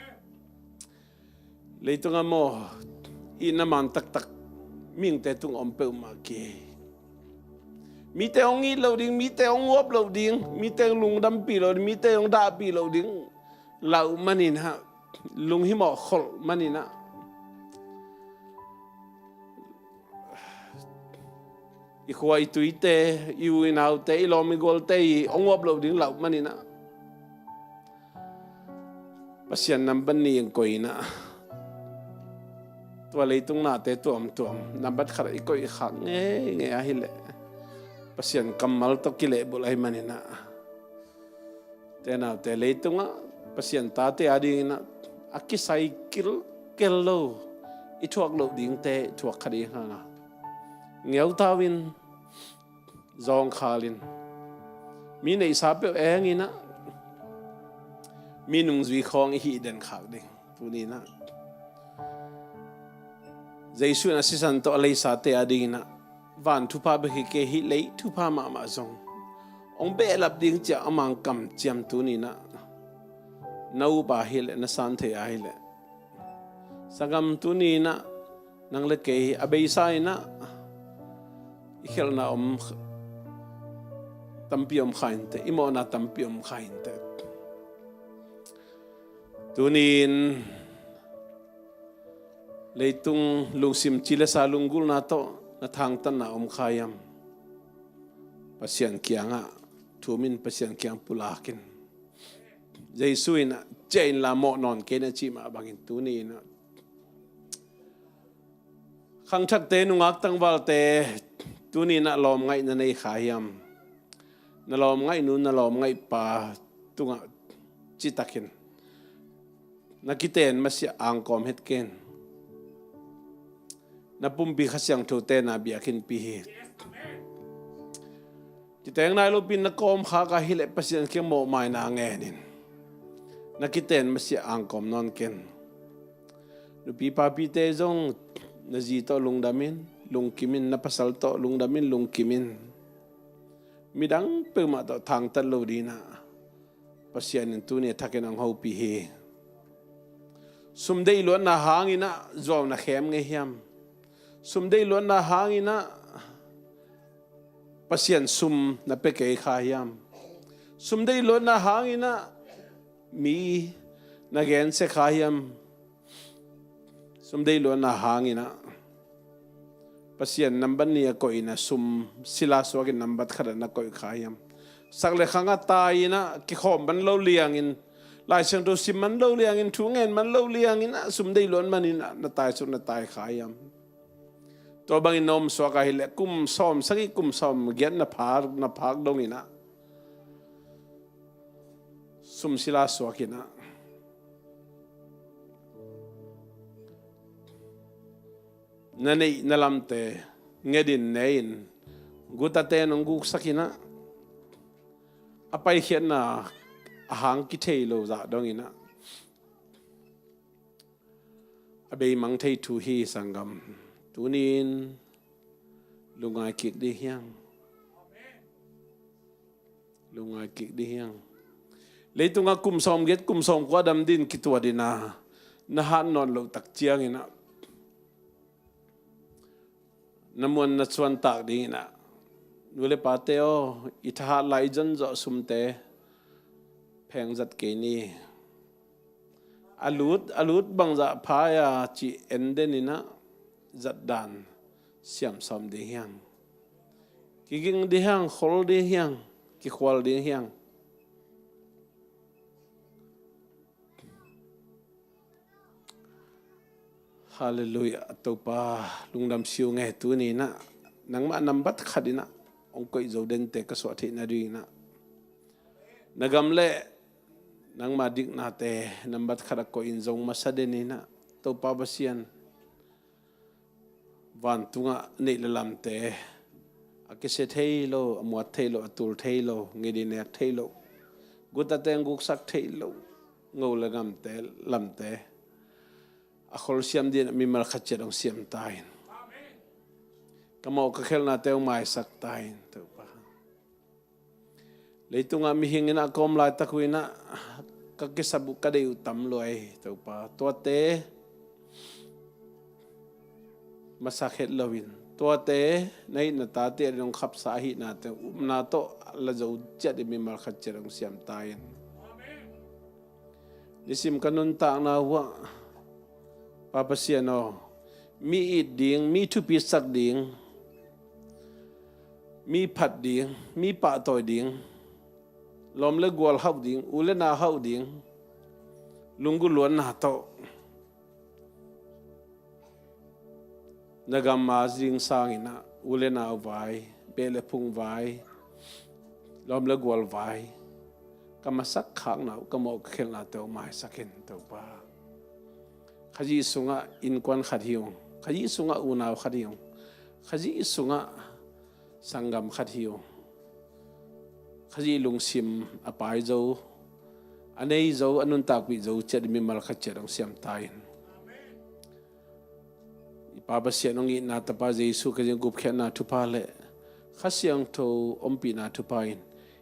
Leitung ah maw, itna man taktak mihingte tung om peuhmah kei. Mite hong it loh ding, mite hong uap loh ding, mite hong lungdampih loh ding, mite hong dahpih loh ding. Lau manin ah, lunghimawh kholh manin ah, i khua i tuite, i u i naute, i lawm i gualte i hong uap loh ding lau manin ah, Pasian nambat nih hong koih in ah, tua leitung nate tuamtuam nambat khat ah i koih khak ngeingei a hi leh, Pasian kammal tawh kilehbulh ahih manin ah, te naute, leitungah Pasian tate a dingin ah a kisai kilkel lo, i thuak loh dingte thuak kha ding hang a, ngeutau in, zawngkhal in, mi neihsa peuh eng in ah, mi nungzui khawng i hih den khak ding. Tuni in ah, Jesu in a sisan tawh a leisate a dingin ah, van thupha bek hi kei, hih lei thupha mahmah zong hong behlap ding ci-a a mangkam ciam tuni in ah, na up a hi leh, na san thei a hi leh, sanggam, tuni in ah nang le kei a beisa in ah i khelhna om, tampi om kha inteh, i mawhna tampi om kha inteh. Tuni-in leitung lungsim ci le sa lunggulhna tawh na thangtatna om kha hiam? Pasian kiangah thum in, Pasian kiang pulak in. Jesu in ah, "Ciah inla, mawh nawn kei in," a cih mah bangin tuni in ah, khangthakte, nungak tangvalte, tuni in ah lawmngaih na nei kha hiam? Na lawmngaihnu, na lawmngaihpa tungah citakin na kiten masiah angkawm het ken. Na pumpi Kha Siangthote na biakinnpi hi. Kiteng nai lopi-in na kawm khak a hi leh, Pasian kiang mawhmaina ngen in. Na kiten masiah angkawm nawn ken. Nupi papite zong na zi tawh lungdam in, lungkim in, na pasal tawh lungdam in, lungkim in. Midang peuhmah tawh thangtat lo dingin ah, Pasian in tuni a thakin hong hopih hi. Sum deih luatna hangin ah zuau na khem ngei hiam? Sum deih luatna hangin ah Pasian sum na pia kei kha hiam? Sum deih luatna hangin ah mi na gensia kha hiam? Sum deih luatna hangin ah Pasian nambat nih a koih in ah, sum sila suakin nambat khat ah na koih kha hiam? Sak le khang a tai in ah, kikhawm man lo liangin, Lai Siangtho sim man lo liangin, thu ngen man lo liangin ah, sum deih luat manin ah na taisuk na tai kha hiam? Tua bangin na om suak a hi leh, kum sawm sagih, kum sawm giat na phak, na phak dongin ah, sum sila suakin ah, na neih na lamte nget in, ne in, gutate nong guksak in ah, a paikhiatna a hang kithei lo zah dongin ah, a beimang thei thu hi, sanggam. Tuni-in lungngai kik ding hi hang. Lungngai kik ding hi hang. Leitungah kum sawm giat, kum sawm kua dam dingin kituat in ah, na hat nawn loh tak ciangin ah, na muan na cuan tak dingin ah, nu le pate aw, i thahat lai i zon zawh sumte pheng zat kei ni. A lut, a lut bangzah phai a cih en den in ah, zat dan siam sawm ding hiang. Kiging ding hiang, khol ding hiang, kikhual ding hiang. Halleluiah, Topa, lungdam si ung e. Tuni in ah, nangmah nambat khat in ah hong koih zo dente ka suah theih nadingin ah, na gam le nangma diknate nambat khat a koih in zong masa den in ah, Topa Pasian, vantungah neih le lamte, a kisia thei lo, a muat thei lo, a tul thei lo, ngei ding nek thei lo, guta teng guksak thei lo, ngo le ngamte, lamte, a kholsiam dingin ah mimal khat ciat hong siam ta in. Ka mawh ka khelhnate hong maisak ta in, Topa. Leitungah mihing in ah ka om laitak uh in ah, ka kisap uh, ka deih uh tam lua hi, Topa. Tuate masak het loin, tuate na hihna tate a ding hong khapsa ahihnate upna tawh la zo ciat in mimal khat ciat hong siam ta in. Nisim ka nuntakna uh ah, Pa Pasian aw, mi it ding, mi thupisak ding, mi phat ding, mi pahtawi ding, lawm le gual hauh ding, u le nau hauh ding, lunggulh luanna tawh na gam a zingsang in ah, u le nau vai, beh le phung vai, lawm le gual vai, ka masak khakna uh, ka mawh ka khelhnate uh maisak in, Topa. Khazih sungah innkuan khat hi ung, Khazih sungah unau khat hi ung, Khazih sungah sanggam khat hi ung. Khazih lungsim a pai zo, a nei zo, a nuntakpih zo ciat in mimal khat ciat hong siam ta in. I Pa Pasian hong itna, Tapa Jesu Khazih gupkhiatna thupha le Kha Siangtho ompihna thupha in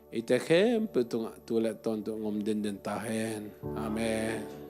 eite khempeuh tungah tu le tawntung om denden ta hen. Amen.